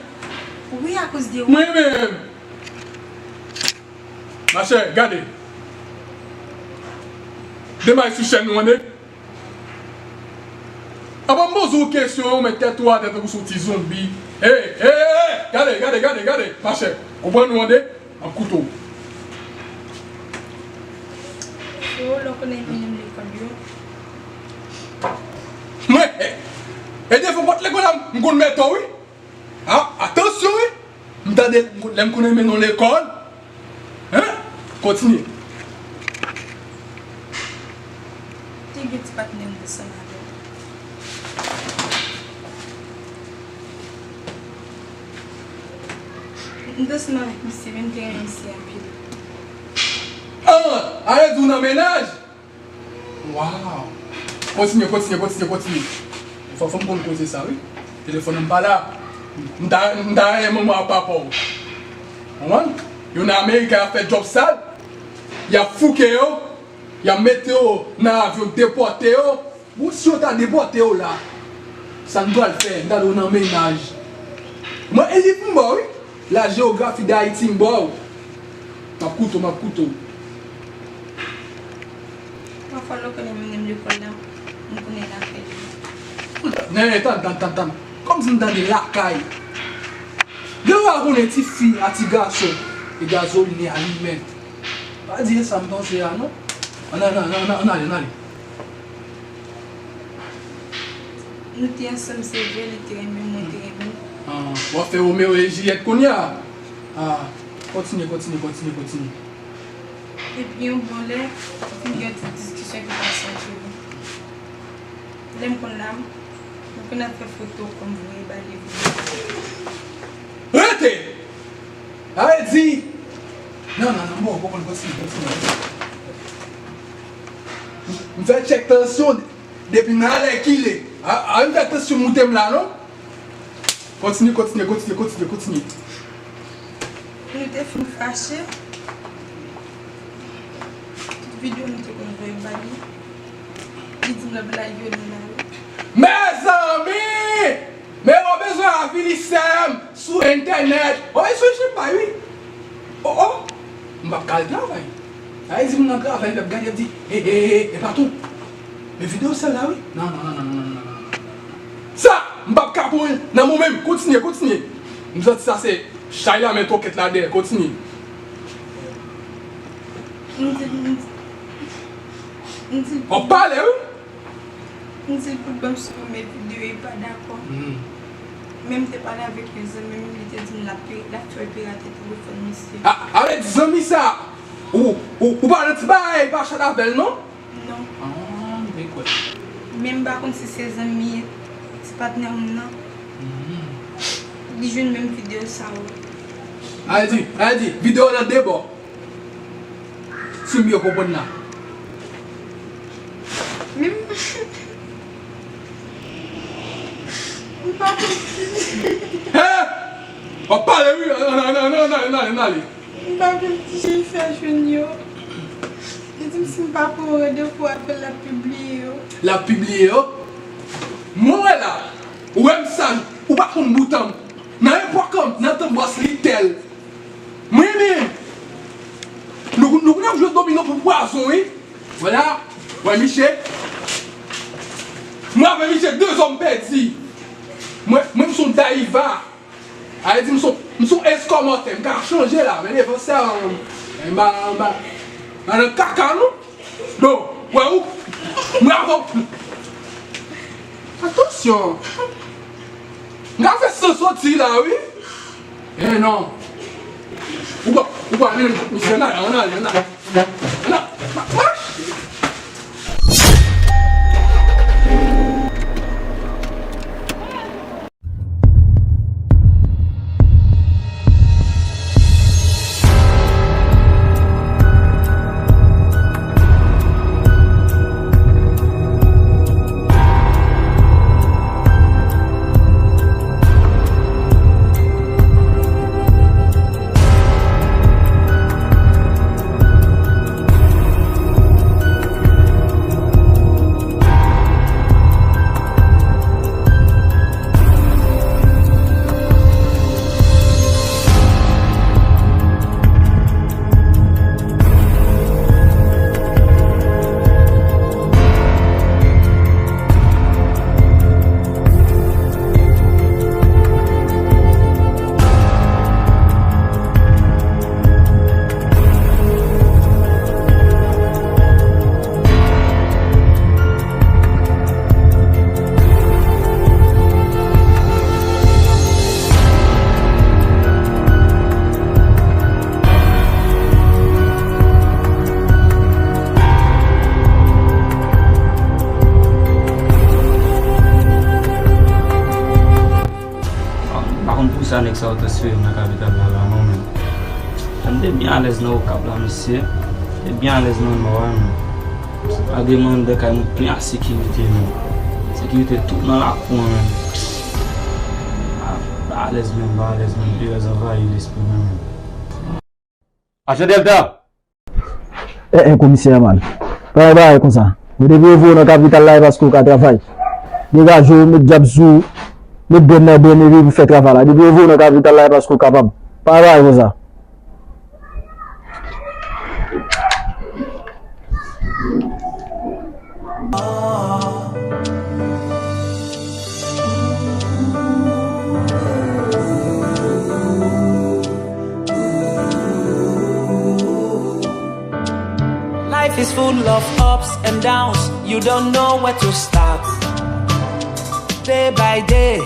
Wi, akoz de ou. Mwen menm? Machè, gade. Demay sou chèn nou an, nèg. Apa m poze w kesyon, ou met tèt ou atè tankou se yon ti zonbi. Hey, hey, hey, hey, gade, gade, gade, gade, machè. Ou pran nou an de, m ap koute w. Lè mennen m lekòl yo. Mwen, e, e devan pòt lekòl la, m konn mete w, wi. A, atansyon, wi. M tande lè m konn mennen w lekòl. Hein? Kontinye. Te gen ti patnè m te sanm avè w. M te sanm avèk misye, men m te renmen misye anpil. Ah, ale di w nan mennaj? Waw! Kontinye, kontinye, kontinye, kontinye. Fò, fò m konn koze sa, wi. Telefòn nan m pa la. M ta, m ta renmen manman ak papa w. Konprann? Yo nan Amerik, y ap fè djòb sal. Y ap fouke yo. Y ap mete yo nan avyon, depòte yo. Bon, si yo ta depòte yo la, sa n pral fè? N ta dwe nan mennaj. Mwen, e liv m ba w, wi. La jewografi d Ayiti m ba w. M ap koute w, m ap koute w. Pafwa, lè w konnen mennen m lekòl la, m konnen lakay li. Nan, tann, tann, tann, tann. Kòmsi m tande lakay. Gen lè w konnen ti fi a ti gason, e gazolin li alimen. Pa di e sa m panse a, non. Ann, ann, ann, ann, ann ale, ann ale. Nou te ansanm, se vre, li te renmen m, mwen te renmen l. Ah, w ap fè Romeo e Jilyèt kounye a? Ah, kontinye, kontinye, kontinye, kontinye. Epi yon bon lè, m gen yon ti diskisyon ki pase antre nou. Lè m konn la, m konn ap fè foto kòm voye ba li. Rete! Sa vle di, non, non, non, bon, bon, kontinye, kontinye, kontinye. M fè tchèk tansyon depi nan alèkile. A, a, m fè tansyon moute m la, non? Kontinye, kontinye, kontinye, kontinye, kontinye. Nou te fin fache. Tout videyo nou te konn voye ba li. Li di m l ap lage yo nan lari. Mezanmi! Men w bezwen avilise m sou entènèt. Ou bezwen jwenn bay, wi. O, o. M p ap ka al travay. Sa vle di m nan travay, l ap gade, l ap di, e, e, e, e, e, patwon. Men videyo sal la, wi. Non, non, non. Sa, m p ap ka pran nan moman m. Kontinye, kontinye. M santi sa se chay la, men twokèt la dèyè. Kontinye. M di, m di, m di. W ap pale, wi. M di l pou l ban m sou premye videyo, li pa dakò. Hmm. Men m te pale avèk yon zanmi m, li te di m l ap pe-, l ap fè pirate telefòn misye. A, avèk zanmi sa, ou, ou, ou pa nan ti bagay pa chat avè l, non? Non. Ah, m te kwè. Men m pa konn si se zanmi, ti patnè m nan. Hmm. Li jwenn menm videyo sa yo. A di, a di, videyo nan de bò. Si m byen konprann la. Men m, m pa konn. Hè! W ap pale wi, ann, ann, ann, ann, ann ale. M pa konn kijan l fè jwenn yo. Li di m si m pa pran randevou avè l, l ap pibliye yo. L ap pibliye yo? Mwen wè la, ou wè m saj, ou pa konn boutan m. Nan epòk an, nan tan bòs li tèl. Mwen menm, nou, nou konn ap jwe domino pou pwazon, wi. Vwala, wè misye. Mwen avè misye de zòm pèdi. Mwen, mwen m son dayiva. A vle di m son, m son eskòmòtè, m ka chanje la, men devan sa, m, m ba, m ba, m ba nan kaka, non. Bon, wè ou, mwen avè w. Atansyon. M ka fè san soti la, wi. Eh non. Ou pa, ou pa menm misye, ann ale, ann ale, ann ale. Ann ale, ma-, mache. Nèg sa yo transfere m nan kapital la, la, non, men. Jan m te byen alèz nan Okap la, mesye. M te byen alèz nan Nò a, men. Malgre mwen anndan kay mwen plen ak sekirite, men. Sekirite tout nan lakou an, men. M pa, m pa alèz, men, m pa alèz, men. Perèz anvayi lespri mwen, men. Ajan Dèlta! Eh, eh, komisè, man. Pa bay bagay konsa. Nou te voye w nan kapital la, e paske w ka travay. Degaje w, met djab sou w, met brenn nan brenn, epi fè travay la. Depi yo voye w nan kapital la, e paske w kapab. Pa bay bagay konsa. Life is full of ups and downs, you don't know where to start. Day by day,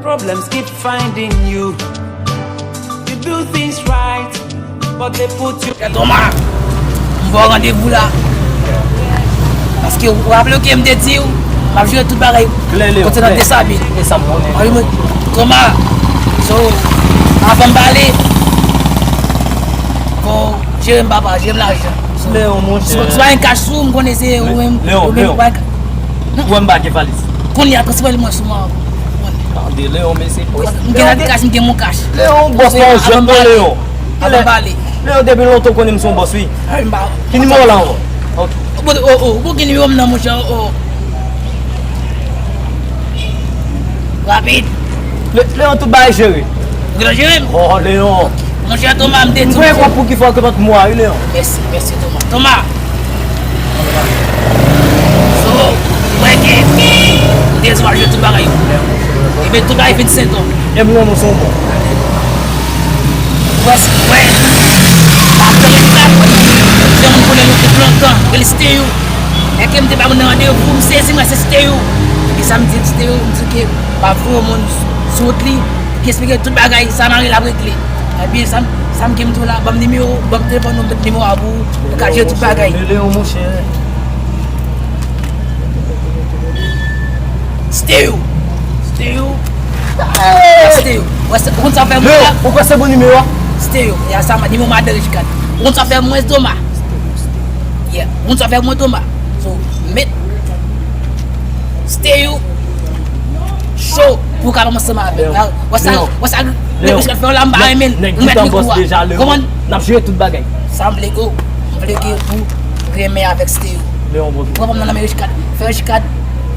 problems keep finding you. You do things right, but they put you. Kè Toma, m ba w randevou la. Paske ou raple w ke m te di w, m ap jere tout bagay konsènan Dessalines. Toma, so, avan m pale, fò w jere m papa, jere m lajan. Leon, monchè. Si w pa gen kach sou ou, m konnen se ou menm, ou menm ki pa gen kach. Ou wè m pa gen valiz. Kounye a, transfere l mwen sou mwen. Tande, Leon, mesye. M gen lòt kach, m gen mon kach. Leon, bòs pa yon jwèt non, Leon. Avan m pale. Leon, depi lontan w konnen m se yon bòs, wi. Ki nimewo w la ankò? Ok. Ou bon, oh, oh, ou bon, ki nimewo m nan, monchè, oh, oh. Rapid. Le, Leon, tout bagay jere. Ou gentan jere m? Oh, Leon. Monchè Toma, m te di w. M kwè pou ki fwa ke m ap mwa, wi, Leon. Mèsi, mèsi, Toma. Toma! So, mwen ke m te di w al jwe tout bagay yo. Ebyen, tout bagay fin sentò. E m renmen w, se yon bon. Wè, wè. Pa pè reskal. Se yon moun konnen nou tout lontan. Rele Steyou. Lè ke m te ba moun nan randevou, m sezi, mwen se Steyou. Epi sa m di Steyou, m di ke m ap voye yon moun sou wout li, pou ki esplike tout bagay, sa mari l ap regle. Ebyen, sa m, sa m gen m di w la, ban m nimewo, ban m telefòn ou, m met nimewo a pou ou, ou ka jere tout bagay. Rele yo, monchè. Steyou. Steyou. Steyou. Ou wè sa, ou konn sa fè mwen la? Ou kwè se bon nimewo a? Steyou. Ya sa, nimewo madan Richcard. Ou konn sa fè mwen, Toma? Yeah. Ou konn sa fè mwen, Toma? So, met Steyou cho pou w ka ansanm avè m. Wè sa, wè sa, nèg Richcard fè w la, m pa renmen l. Ou mèt mikou a. Kòman? N ap jere tout bagay. Sa m vle ke w, m vle ke ou renmen avèk Steyou. Pran m nan men Richcard. Fè Richcard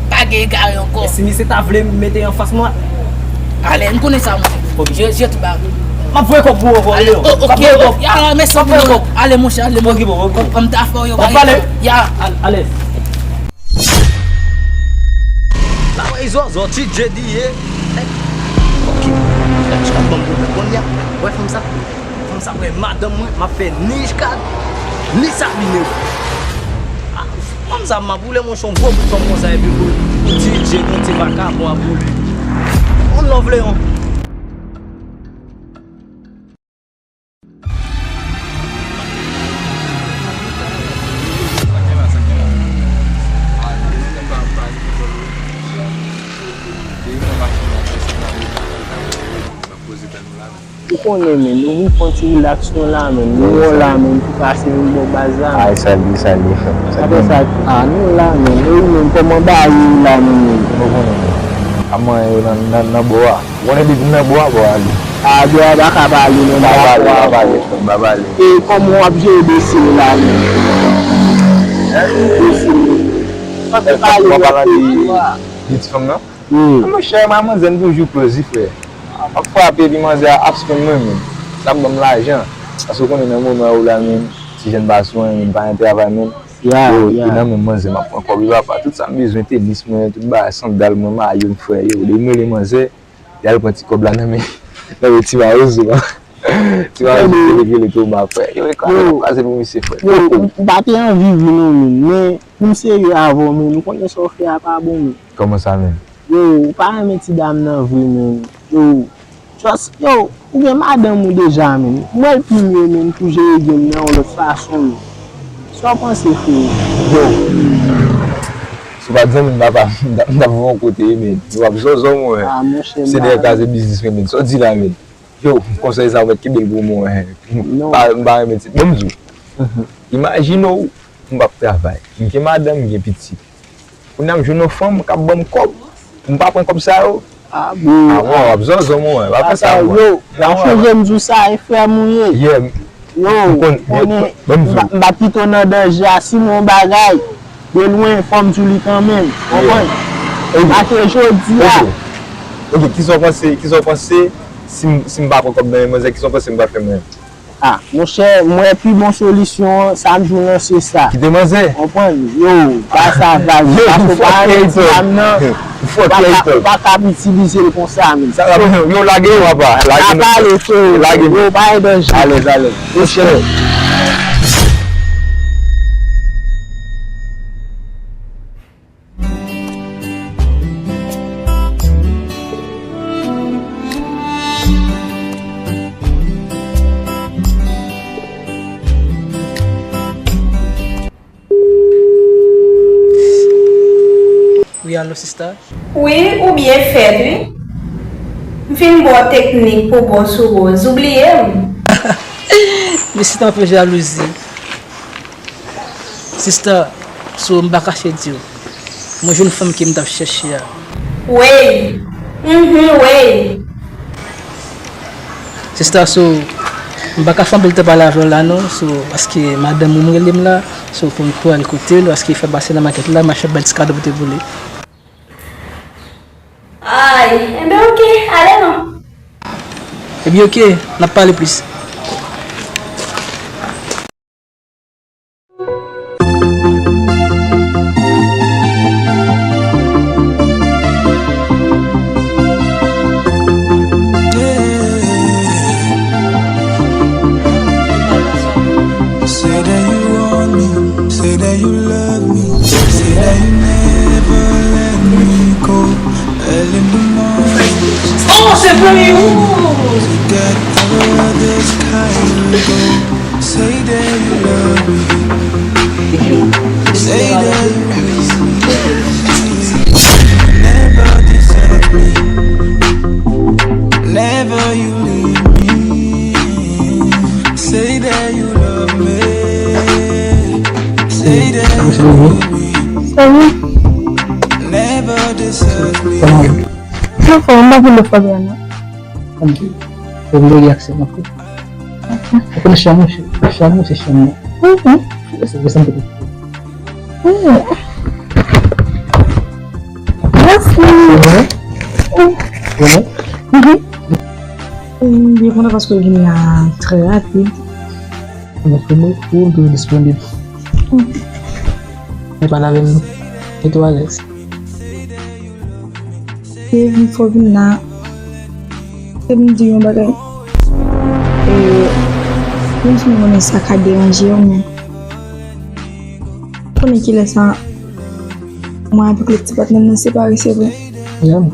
pa gen egare ankò. Si misye ta vle mete anfas mwen. Ale, m konnen sa, monchè. Ok. Je, je tout bagay. M ap voye kòb pou ou ankò, Leon. M ap voye kòb. Ya, mèsi anpil. Ale, monchè, ale, monchè. M ta fè w yo. M ap pale. Ya. Alèz. Bagay zòzò, ti J D ye. Ok. Frè, Richcard ban m pwoblèm. Konnya, wè fanm sa? Fanm sa wè madanm mwen, m ap fè ni Richcard, ni Sabine. Ah, fanm sa m ap boule, monchè, yon gwo bout fanm konsa, epi pou, pou ti J D, yon ti vakabon ap boule. On love, Leon. Ou konnen, men, nou vin pran ti relax nou la, men, nou wè w la, men, pou pase vin bò baz la. Ay, sa l ye, sa l ye, frè m. Apre sa, a, nou la, men, nou, men, kòman bagay yo la, men, men? Nou konnen, men. A manyen yo nan, nan, nan bò a. Ou konnen depi m nan bò a, bò a li. A, bò a pa ka pale non, m dakò avè w. Pa pale, pa pale, frè m, pa pale. E kòman w ap jere dosye yo la menm? Dosye yo. Sa w te pale de ti fanm nan? Wi. Monchè, manzè m toujou close wi, frè. M ap frape epi manzè a ap spend mwen menm. L ap ban m lajan. Paske w konnen nan moman yo la menm, ti jèn pa sou anyen, m pa gen travay menm. Yo, yo nan men manzè, m ap pran kòb yo papa. Tout sa m bezwen, tenis mwen, tout bagay, sandal mwen, mayo m, frè. Yo, depi m rele manzè, li al pran ti kòb la nan men, nan men ti mawozo a. Ti mawozo ki rele Toma, frè. Yo, e kraze pou misye, frè. Yo, m pa te anvi ri non, men, men pou m serye avè w, men m konnen sa w fè a pa bon, men. Kòman sa, men? Yo, ou pa renmen ti dam nan vre, men. Yo, just, yo, ou gen madanm ou deja, men. M wè l pi mye, men, pou jere game nan yon lòt fason, men. Sa w panse, frè? Yo. Ou pa t zanmi m, papa, m t ap, m t ap voye w kote, men. Ou ap zòzò, mwen. Ah, monchè, se dèyè kraze biznis mwen, men. Sa w di la, men. Yo, konsèy sa, ou mèt kenbe l pou mwen. M pa, m pa renmen ti. Bon, m di w. Imajine w, m p ap travay. M gen madanm, m gen pitit. Kounye a m jwenn yon fanm k ap ban m kòb. M pa pran kòb sa yo. Ah bon? Ah bon, w ap zòzò, mwen, w ap fè sa, mwen. Yo, m ap chonje m di w sa, e frè m ou ye. Yeah. Yo, ou konnen, m pa kite w nan danje a, si m wè yon bagay de lwen, fò m di w li kanmenm, konprann? Ok. Pase jodi a. Ok, kisa w panse, kisa w panse si m, si m pa pran kòb nan men manzè, kisa w panse m pral fè mwen? Ah, monchè, m wè pi bon solisyon an, sa m di w lan se sa. Kite manzè. Konprann? Yo, pa sa vag. Yo, pase w pa renmen ti dam nan. Ou pa ka, ou pa ka ap itilize l konsa, men. Sa va, yo, lage yo, papa. Lage nou. Lage yo, pa gen danje. Alèz, alèz. Monchè. Wi, alo, sista? Wi, ou byen fèt, wi. M fin ba w teknik pou bon sou Rose. Ou bliye m? Mesi tanpri jalouzi. Sista, so m pa kache di w. Mwen jwenn fanm ke m t ap chèche a. Wey! Mhm, wey! Sista, so, m pa ka fè anpil tan pale avè w la non, so, paske madanm ou m rele m la, so, pou m tou al kote l, paske fè pase nan makèt la, m ap chèche bay ti kado pote pou li. Ay, enben oke, ale non. Ebyen oke, n ap pale plis. Say that you want me, say that you love me, say that you never let me go. Early in the morning, oh, c'est vrai, oh. Together this kind of go. Say that you love me. Say that you miss me. Never desert me. Never you leave me. Say that you love me. Say that you love me. Salut. Never desert me. Kòman w ye? Mwen fò, mwen pa vin lè fò byen non. Ann di, ou vle reyaksyon mwen tou. Ou konnen chanm ou, chanm ou se chanm mwen. Mhm. Se vre, sa m te di. Mhm. Mèsi. Ou konnen? Mhm. M byen kontan paske w vin la trè rapid. Mwen konnen ou toujou disponib. Mhm. Men pale avè m non. Mete w alèz. E m fè w vin la, e m di yon bagay. E, menm si m konnen sa ka deranje w, men konnen kilè sa, mwen avèk lòt ti patnè m nan separe, se vre. Janm.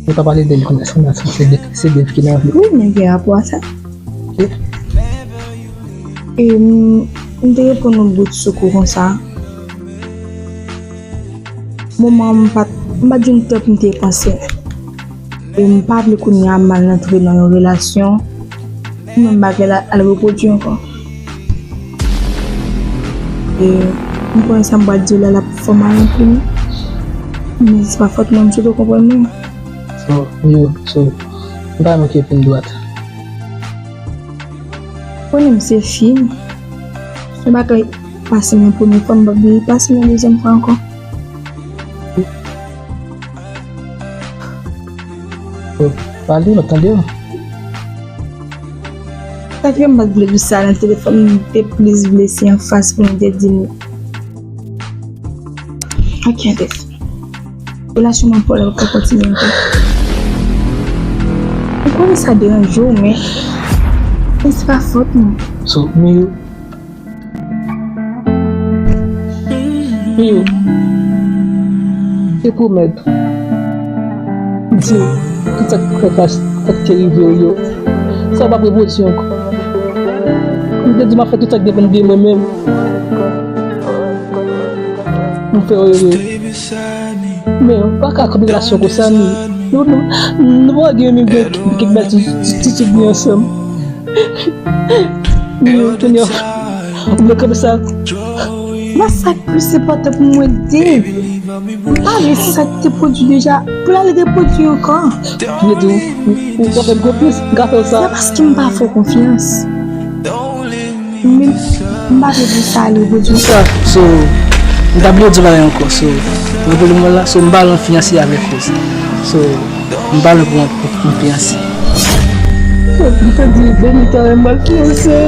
Ou pa pale de l konsa, se Dave, se Dave ki nan vi. Wi, men gen rapò a sa. E? E m, m te reponn yon bout sou kou konsa. Moman an, m pa t, m pa t jwenn tan pou m te panse. E m pa vle kounye a m al antre nan yon relasyon pou menm bagay la al repwodui ankò. E m konnen sa m pral di w la, l ap fè w mal anpil. Men se pa fòt mwen, m swete w konprann mwen. So, yo, so, m pa renmen okipe m dwat. Konnen m se fi m. Yon bagay pase m yon premye fwa, m p ap vle li pase m yon dezyèm fwa ankò. Pale, m ap tande w. Sa k fè m pa t vle di sa nan telefòn, m te plis vle se anfas pou m te di l. Ok, Dave. Relasyon mwen pou lè ou ka kontinye ankò. Ou konnen sa deranje w, men, men se pa fòt mwen. So, Miyou, Miyou, te pwomèt, di w tout sa k fè fas, sa k te rive w yo, sa w p ap repwodui ankò. Ou te di m ap fè tout sa k depann de mwen menm. M fè w ere. Men, ou pa ka kanpe relasyon konsa, men. Nou, nou, nou pa gen menm gen kèk bèl ti, ti, ti souvni ansanm. Men, kounye a, ou vle kanpe sa. Mwen, sa k plis enpòtan pou mwen, Dave. M pa vle sa k te pwodui deja pou l al repwodui ankò. Vle di, ou, ou, ou pa fè m konfyans, m ka fè w sa. Se paske m pa fè w konfyans. Men, m pa vle pou sa al repwodui. Sa, so, m ta bliye di w bagay ankò, so, revolim mwen la, so, m pa lan fiyanse avèk Rose. So, m pa lan pou, pou, pou fiyanse. M te di, Benita, m al fiyanse.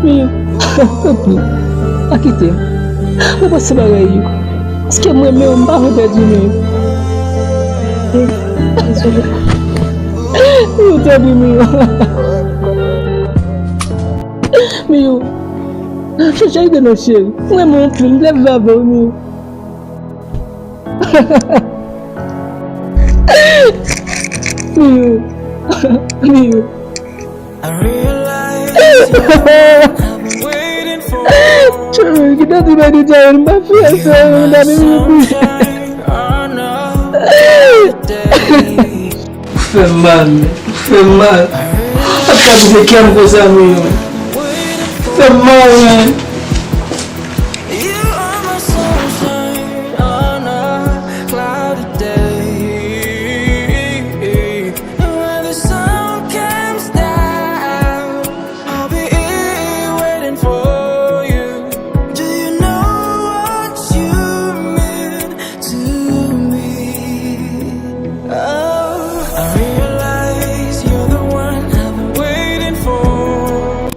Men, tanpri, pa kite m. Mwen panse bagay yo. Paske mwen menm, m pa vle pèdi men. Dezole. Miyou, tanpri, Miyou. Miyou. Chèche ide non, cheri. Mwen, mwen, anpil. M lève avè w, Miyou. Miyou. Miyou. Cheri, ki te di mwen di Darren pa fè sa, m ta vin pou. Ou fè m mal, ou fè m mal. Ap ka kite kè m konsa, men. Ou fè m mal, men. You are my sunshine on a cloudy day. And when the sun comes down, I'll be here waiting for you. Do you know what you mean to me? Oh, I realize you're the one I've been waiting for.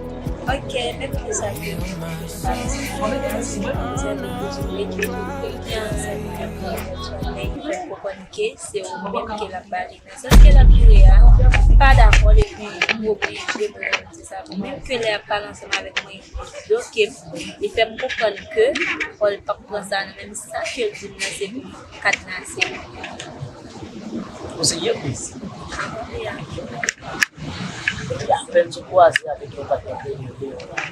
Ok, men pou sa ke mwen vin pale sou konfidans, mwen di nou dezole ke nou te ansanm avèk mwen, men li fè m konprann ke se ou menm ke l ap bale. Nan zòn ke l ap joure a, m pa dakò epi m oblije pou mwen di sa pou mwen, ke lè y ap pale ansanm avèk mwen, li bloke m, li fè m konprann ke fò l p ap pran sa nan menm sa ke l di m nan se pou m kadnase. Ou serye, Chris? Wi, a. Epi apèn sou kwaze avèk yon patnè kreyòl deyò la.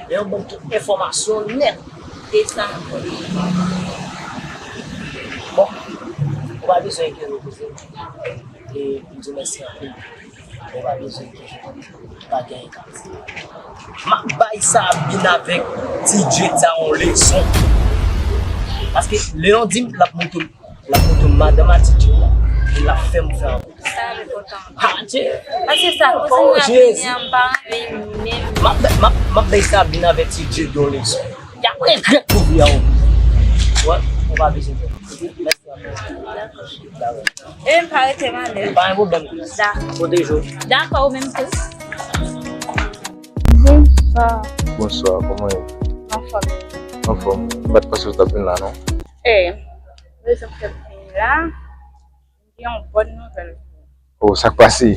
Men yo ban m tout enfòmasyon nèt. E sa ankò. Bon, ou pa bezwen enkyete w, kouzen. E m di w mèsi anpil. Ou pa bezwen enkyete w. Pa gen anyen k ap di. M ap bay Sabine avèk T J sa yon leson. Paske Leon di m l ap montre m L ap montre m madanm a T J la. E l ap fè m fè anpil. Sa enpòtan. Ha, Dye. Paske sa, oh, kouzen m ap vini an, m pa renmen menm. M ap, m ap, m ap bay Sabine avèk T J yon leson. Y ap regrèt pou vi a, wi. Wè, ou pa bezwen pè. Mèsi anpil. Dakò. Dakò. E m pa rete, m ale. Pa gen pwoblèm. Dakò. Pwoteje w. Dakò, ou menm tou. Bonswa. Bonswa, kòman w ye? Anfòm. Anfòm. M pa t panse w t ap vin la, non. Eh. Rezon k fè m vini la, m gen yon bòn nouvèl pou ou. Oh, sa k pase?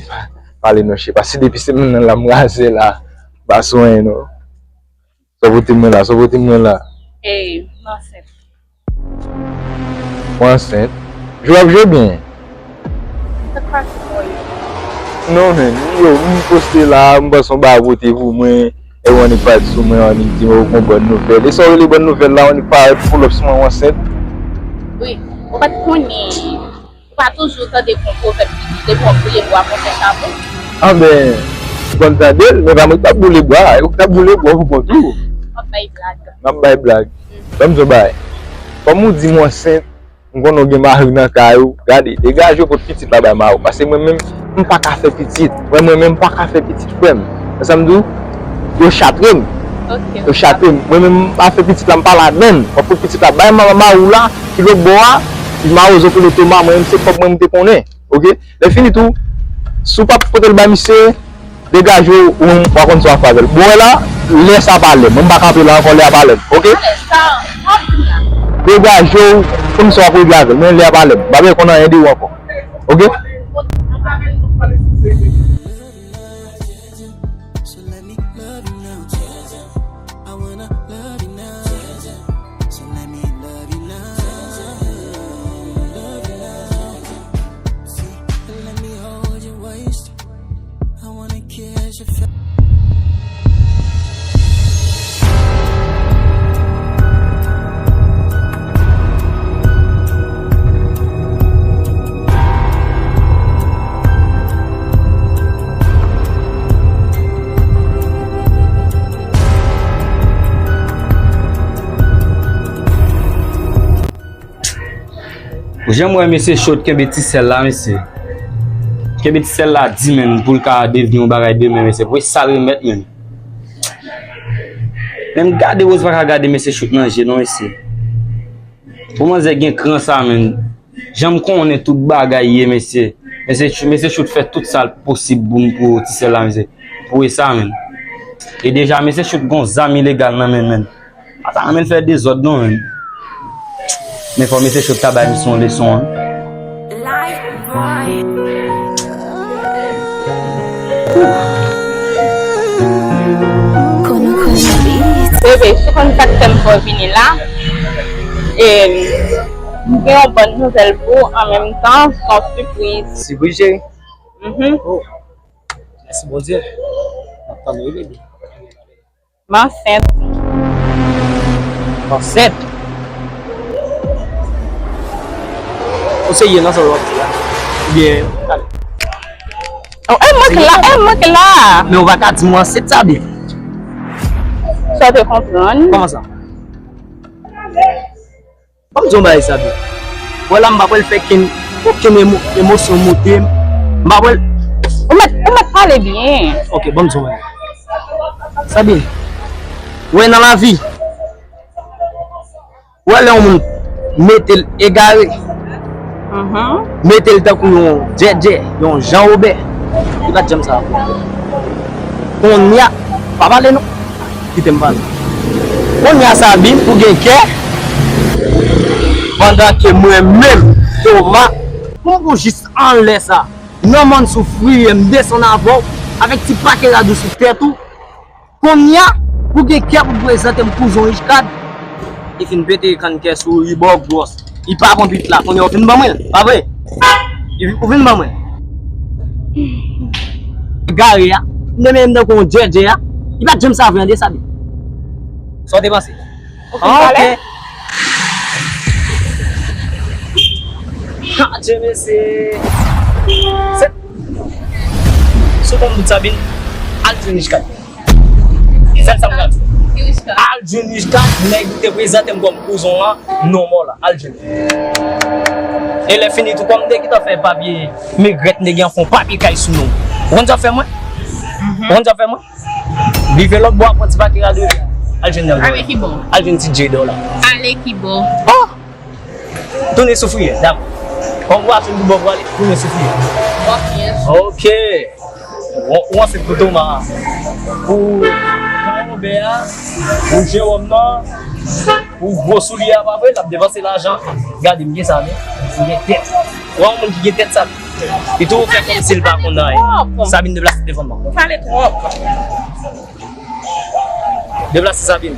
Pale non, cheri. Paske depi semèn nan la, m raze la. M pa sou anyen non. Sa w pote mwen la, sa w pote mwen la. Ey, m ansent. Ou ansent? Jwe w ap jwe byen? Sa k pase, Moyiz? Non, men, yo, m poste la, m panse yon bagay pote pou mwen. E w annik pati sou mwen, w annik di m ou gon bòn nouvèl. E sa w rele bòn nouvèl la, w annik parèt pull up sou mwen, w ansent? Wi, ou pa t konnen, ou pa toujou tande gon pwovèb ki di, depi w ap boule bwa, konpè chabon? Anben, m konn tande l, men pa mwen ki t ap boule bwa, e ou ki t ap boule bwa pou kont ou. M ap bay blag. M ap bay blag. Mm. Ban m di w bagay. Kòm ou di m ou ansent, M konnen w gen mari nan kay ou. Gade, degaje w kot pitit la bay mari w. Paske mwen menm, m pa ka fè pitit. Mwen, mwen menm, m pa ka fè pitit, frè m. Wè sa m di w? Yo chatre m. Ok. Yo chatre m. Mwen menm, m pa fè pitit la, m pa ladann. W ap fout pitit la bay ma-, mari w la, ki lòt bò a, ki mawozo koule toma, mwen menm, se kòb mwen m te konnen. Ok? Lè fini tou, si w p ap pote l bay misye, degaje w, ou menm, w a konn sa w ap fè avè l. Bon, wè la, lè sa pa lè m. Mwen, m pa kanpe la ankò, lè a pa lè m. Ok? Degaje w, konn sa w ap regle avè l. Men lè a pa lè m. M pa bezwen konn anyen de ou ankò. Ok? Jan m wè mesye Cho t kenbe ti sèl la, mesye. Kenbe ti sèl la di, menn, pou l ka devni yon bagay demen, mesye. Pou sa l remèt, menn. Menm gade Rose pa ka gade mesye Cho nan je, non, mesye. Pou manzè gen kran sa, menn. Jan m konnen tout bagay ye, mesye. Mesye Cho, mesye Cho fè tout sa l posib pou m, pou ti sèl la, mesye. Pou e sa, menn. E deja, mesye Cho gon zam ilegal nan men l, menn. Pa ta renmen l fè dezòd non, menn. Men fò mesye Cho ta bay misye yon leson, an. Bebe, ou konn sa k fè m fè w vini la? E, m gen yon bòn nouvèl pou ou, an menm tan, se yon sipriz. Sipriz, cheri? Mhm. Oh. Mèsi Bondye. M ap tann ou wi, bebe. M ansent. Ansent? Ou serye nan sa w ap di la? Oubyen, gade. Oh, e mwen k la, e mwen k la. Men ou pa ka di m ou ansent, Sabine. Sa w te konprann? Kòman sa? Ban m di yon bagay, Sabine. Wè la, m pa pral fè kenn, okenn emo-, emosyon monte m. M pa pral. Ou mèt, ou mèt pale byen. Ok, ban m di yon bagay. Sabine, wè nan lavi, wè lè yon moun mete l egare, mhm, mete l tankou yon djèdjè, yon Jan Wobè, li pa t janm sa. Kounye a, pa pale non. Kite m pale. Kounye a, Sabine, ou gen kè, pandan ke mwen menm, Toma, pou m pou jis anlè sa, nan mòn soufri, m desann avè w, avèk ti pake rad ou sou tèt ou. Kounye a, ou gen kè pou prezante m kouzon Richcard. Li fin pete kann kè sou ou, li ba w gwòs. Li pa konn pit la, kounye a ou vin ban mwen l, pa vre? Li vin, ou vin ban mwen l. Gare a, m te menm tankou yon djèdjè a. Li pa t janm sa vre, tande, Sabine. Sa w te panse? Ou fin pale? Ok. Adje, mesye. Se, sou konn bout Sabine, al jwenn Richcard. Sèl sa m ka di. Al jwenn Richcard, nèg ou te prezante m kòm kouzon an, non mò la. Al jwenn. E lè fini tou, kòm m te gentan fè papye, megrèt m te gen an fon papye kay sou non. Ou konn sa fè mwen? Mhm. Ou konn sa fè mwen? Rive lòt bò a, pran ti pake rad ou. Al jwenn nèg la. Ale ki bò? Al jwenn ti Jada la. Ale ki bò? Oh! Tounen soufriyè, dakò. Kòm w ap jwenn pou bò pou ale, tounen soufriyè. Ok. Ok. Ou, ou ansent pou Toma. Pou Jan Wobè a, pou Jewòm nan, pou gwo soulye a, pa vre, l ap depanse lajan. Gade, m gen sa, men. M gen tèt. Ou wè yon moun ki gen tèt, Sabine. Li tou fè kòmsi l pa konn anyen. Sabine, deplase devan mwen. Ou pale twòp. Deplase, Sabine.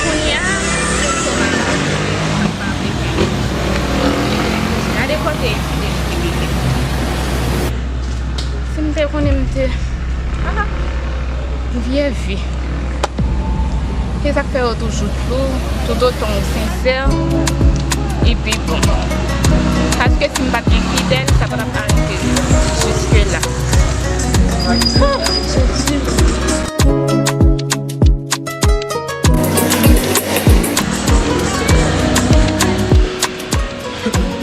Kounye a, gade kote. Si m te konnen m te. Ah, vye vi. Se sa k fè yo toujou tlou, toutotan w sensè, epi bon. Paske si m pa t gen fidèl, sa pa t ap arive jiske la. Oh, Jezi.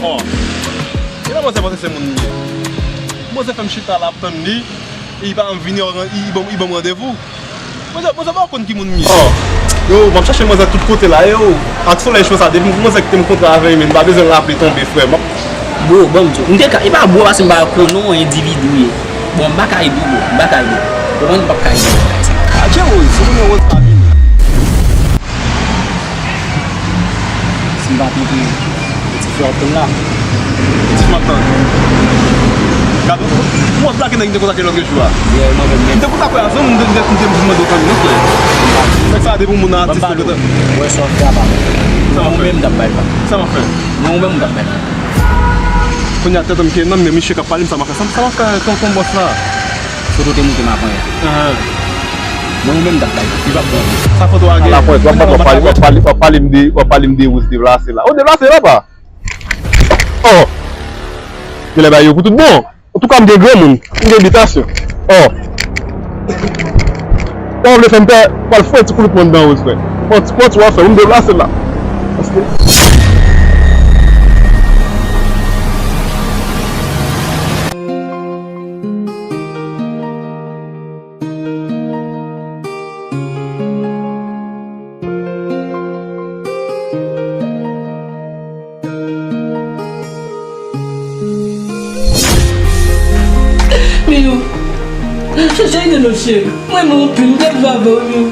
Oh. Kilè manzè panse se moun li ye? Manzè fè m chita la ap tann li, e li pa janm vini, li ban m, li ban m randevou. Manzè, manzè pa konn ki moun m ye. Oh. Yo, m ap chache manzè tout kote la, yo. Ak solèy cho sa, depi m konn manzè kite m kontre avè li, men m pa bezwen raple tonbe, frè. M ap... Bro, ban m di w. M te ka, e pa bro, paske m pa konn non endividi w ye. Bon, m pa ka ede w, bro. M pa ka ede w. Ou konprann, m p ap ka ede w nan bagay sa. Adje Rose, ou konnen Rose pa vini. Si m pa twonpe, e ti frè w ap tann la. E ti frè w ap tann. Gade, ou wè blake nèg m te kontakte lòt jou a. Yeah, mwen menm. M te kontakte w a zòn, m te, m te, m te mande w kanmenm, non, frè. Nèg sa depi moun nan atis. Mwen pale w. Wè sa w ap fè a pa bon. Sa w ap fè? Mwen menm m t ap bay l. Sa w ap fè? Mwen menm m t ap bay l. Kounye a tèt an m kenbe nan men misye k ap pale m, sa m ap fè? Sa, sa m ap fè tonton bòs la? Foto te moute m avan yè. Ahan. Mwen ou menm m t ap bay. Li p ap bon. Sa foto a gen? Lapòs, w ap pale, w ap pale, w ap pale m de, w ap pale m de Rose deplase la. Ou deplase la pa? Oh! Genlè bay yo pou tout bon. Antouka, m gen granmoun, m gen bitasyon. Oh! Ou vle fè m pè, pral fè ti koulou pran dan woz, frè. Pran ti, pran ti w ap fè, ou m deplase la. Paske Miyou, chèche ide non cheri. Mwen renmen w anpil, m ta viv avè w, Miyou.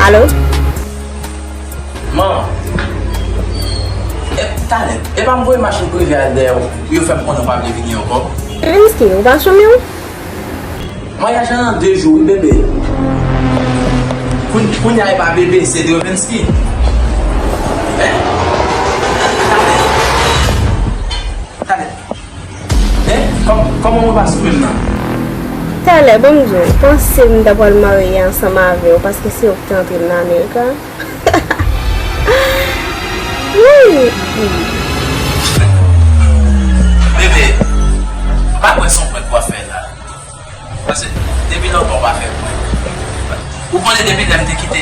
Alo? Man, e, talè, e pa m voye machin prive a dèyè w pou yo fè m konnen w pa vle vini ankò? Levinsky, ou pa sou men w? Maryaj lan nan de jou, wi, bebe. Koun-, kounye a, e pa bebe, se Drevinsky. Hein? Talè. Talè. Hein? Kòm-, kòman mwen pa sou men m nan? Talè, ban m di w, ou panse m ta pral marye ansanm avè w paske se ou ki te antre m nan Amerika? Wi! Bebe, m pa kwè se yon prank w ap fè la. Paske depi lontan w pa fè prank. Ou konnen depi lè m te kite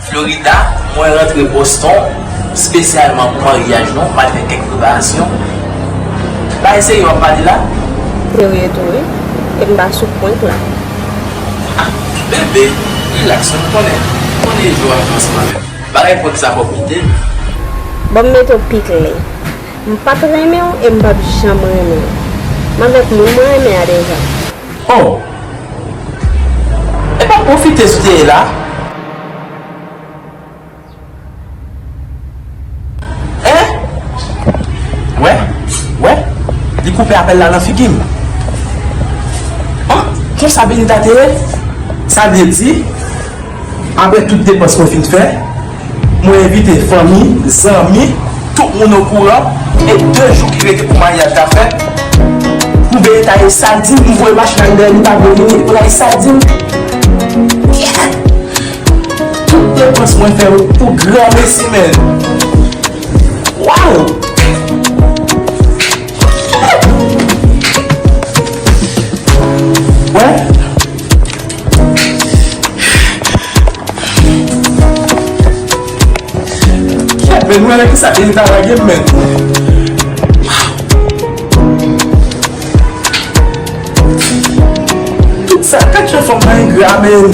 Florida, mwen rantre Boston, espesyalman pou maryaj nou, m al fè kèk preparasyon. Bagay serye w ap pale la? Serye tou, wi. E m pa sou prank la. Ah, bebe, rilaks, ou konnen, ou konnen Joe ap ansanm avè m. Bagay prank sa fò kite m. Ban m mete w pi klè. M pa t renmen w e m p ap janm renmen w. M avèk moun mwen renmen a deja. Oh! E pa pwofitez ou te ye la? Hein? Wè, wè, li koupe apèl la nan figi m. Ah, konsa Benita te ye? Sa vle di, apre tout depans mwen fin fè, mwen envite fanmi, zanmi, tout moun okouran, e de jou ki rete pou maryaj la fèt, pou Benita ye sa di m, m voye machin al dèyè li, pa vle vini, pou l al sa di m. Yeah! Tout depans mwen fè yo pou granmesi, men. Waw! Wè? Kèt, men, nou wè nan kisa Benita lage m, men. Tout sa, gad jan fanm nan engra, men.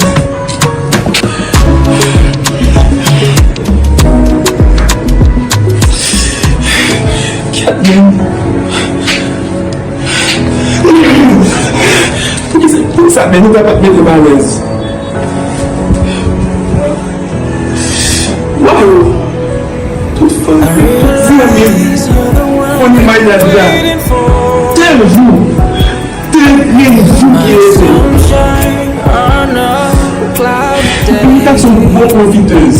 Gad, men. Poukisa, poukisa, men, nou pa t mete m alèz? Waw! Tout fanmi, tout zanmi m konnen maryaj la. De jou, de menm jou ki rete. Li ta se yon bon pwofitèz.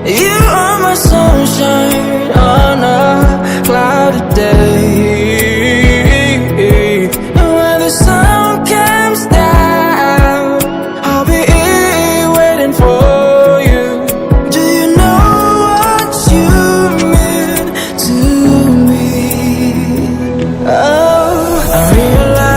You are my sunshine on a cloudy day. And when the sun comes down, I'll be here waiting for you. Do you know what you mean to me? Oh, I realize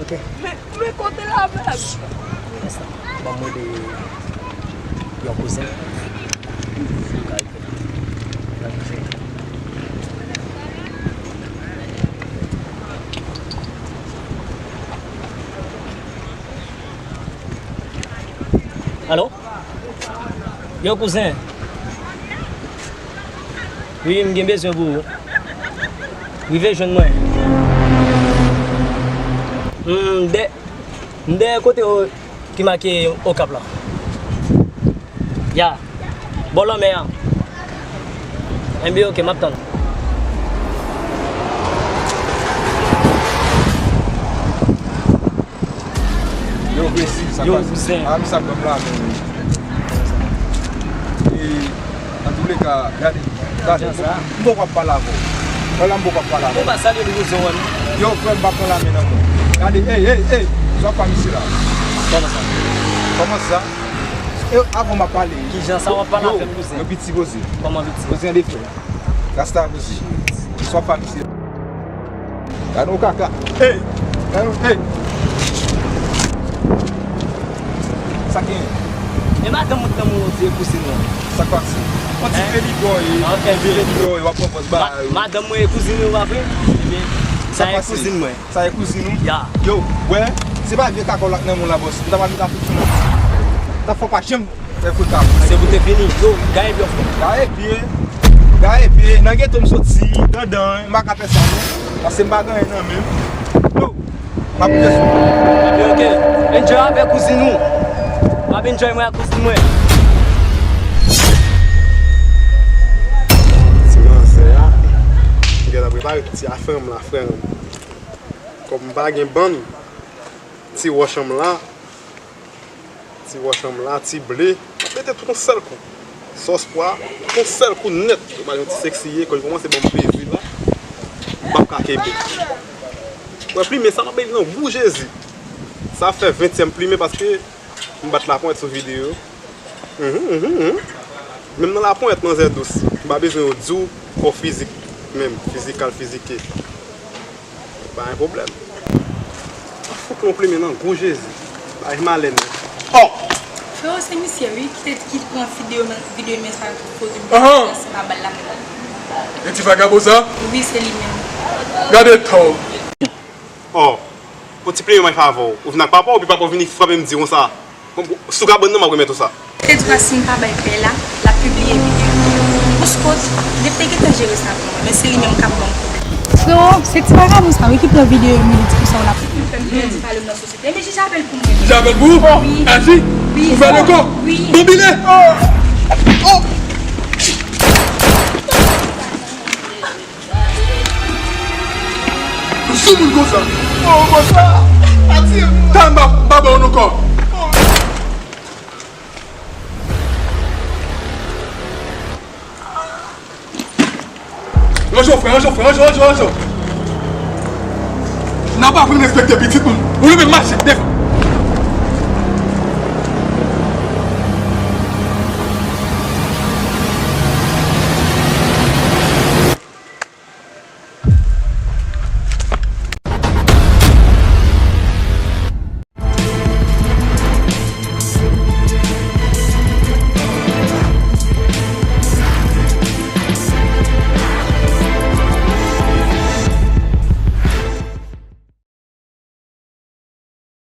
Men, men kote l avè m? Ban m rele yon kouzen. Alo? Yo, kouzen. Wi, m gen bezwen pou ou. Rive jwenn mwen. M dè, m dèyè kote ki make Okap la. Ya. Bò lanmè a. Enben, oke, m ap tann ou. Yo, Presi, sa k pase? Yo, kouzen. A, mi sa k ban m la, men. E, antouleka, gade, gade, m poko ap pale avè w. Wè la, m poko ap pale avè w. Ou pa salye m, kouzen, wè m. Yo, frè m, pa pran lame nan men. Gade, ey, ey, ey, sa w ap fè misye la? Kòman sa? Kòman sa? E, avan m ap pale. Kijan sa w ap pale avè m, kouzen? Yo, piti poze. Kòman piti? Poze an de frè. Rasta poze. Sa w ap fè misye? Gade yon kaka. Ey! Gade yon, ey! Sa gen? E madanm ou t nan mwen, ou di e kouzin ou an. Sa k pase? On ti vye li bò, e. Ah, ok, vye li bò, e, w ap pran pòz ba yo. Madanm mwen e kouzin ou, pa vre? Ebyen, sa e kouzin mwen. Sa e kouzin ou? Ya. Yo, wè, se pa vye kaka w la k nan men w la, bòs. M ta pral met afèk sou nou. Ta fò pa janm. Fè kout ap. Se pou te fini. Yo, gaye pye w frè. Gaye pye. Gaye pye. Nan geto m soti, dandan, m pa ka fè sa non. Paske m pa gen anyen nan men m. Yo, m ap rive sou ou. Ebyen, oke. Enjoy avèk kouzin ou. M ap enjoy mwen ak kouzin mwen. Ti manzè a, m gentan prepare ti afè m la, frè m. Kòm m pa gen bann, ti wòch an m la. Ti wòch an m la, ti ble. M ap mete tout yon sèl kou. Sòs pwa, yon sèl kou nèt. Yo ba l yon ti seksi ye, kòm li kòmanse ban m plezi la. M p ap ka kenbe. Wè plimen sa m ap bay li nan gou Jezi. Sa fè ventyèm plimen paske m bat laponyèt sou videyo. Mhm, mhm, mhm. Menm nan laponyèt manzè dous. M pa bezwen yo di w kò fizik menm. Fizikal fizike. Pa gen pwoblèm. Fout yon plimen nan gou Jezi. Bay malè nèt. Oh! Freo, se misye wi ki te, ki pran videyo, videyo men sa yo, ki poze m, si m pa ba l la. E ti vagabon sa? Wi, se li menm. Gade tan. Oh, yon ti plimen mwen favè w. Ou vin ak papa w, epi papa w vini frape m di konsa. Si w ka ban nan, m ap remèt ou sa. Te di w a si m pa bay pè la, l ap pibliye videyo. Bouch kot, depi te gentan jere sa pou mwen, men se li menm k ap ban m pwoblèm. Freo, se ti vagabon sa wi ki pran videyo m, li di konsa w l ap. Li fè m pèdi valè m nan sosyete. Ebyen, jije avè l pou mwen. Jije avè l pou ou? Wi. Aji? Wi. Ou fè le kò? Wi. Bon bile! Oh! Sou moun konsa. Oh, konsa. Pati. Tan ba, ba, ba, nou kò. Range w, frè, range w, frè, range w, range w, range w. N ap aprann respekte pitit moun. Ou li menm mache, devan.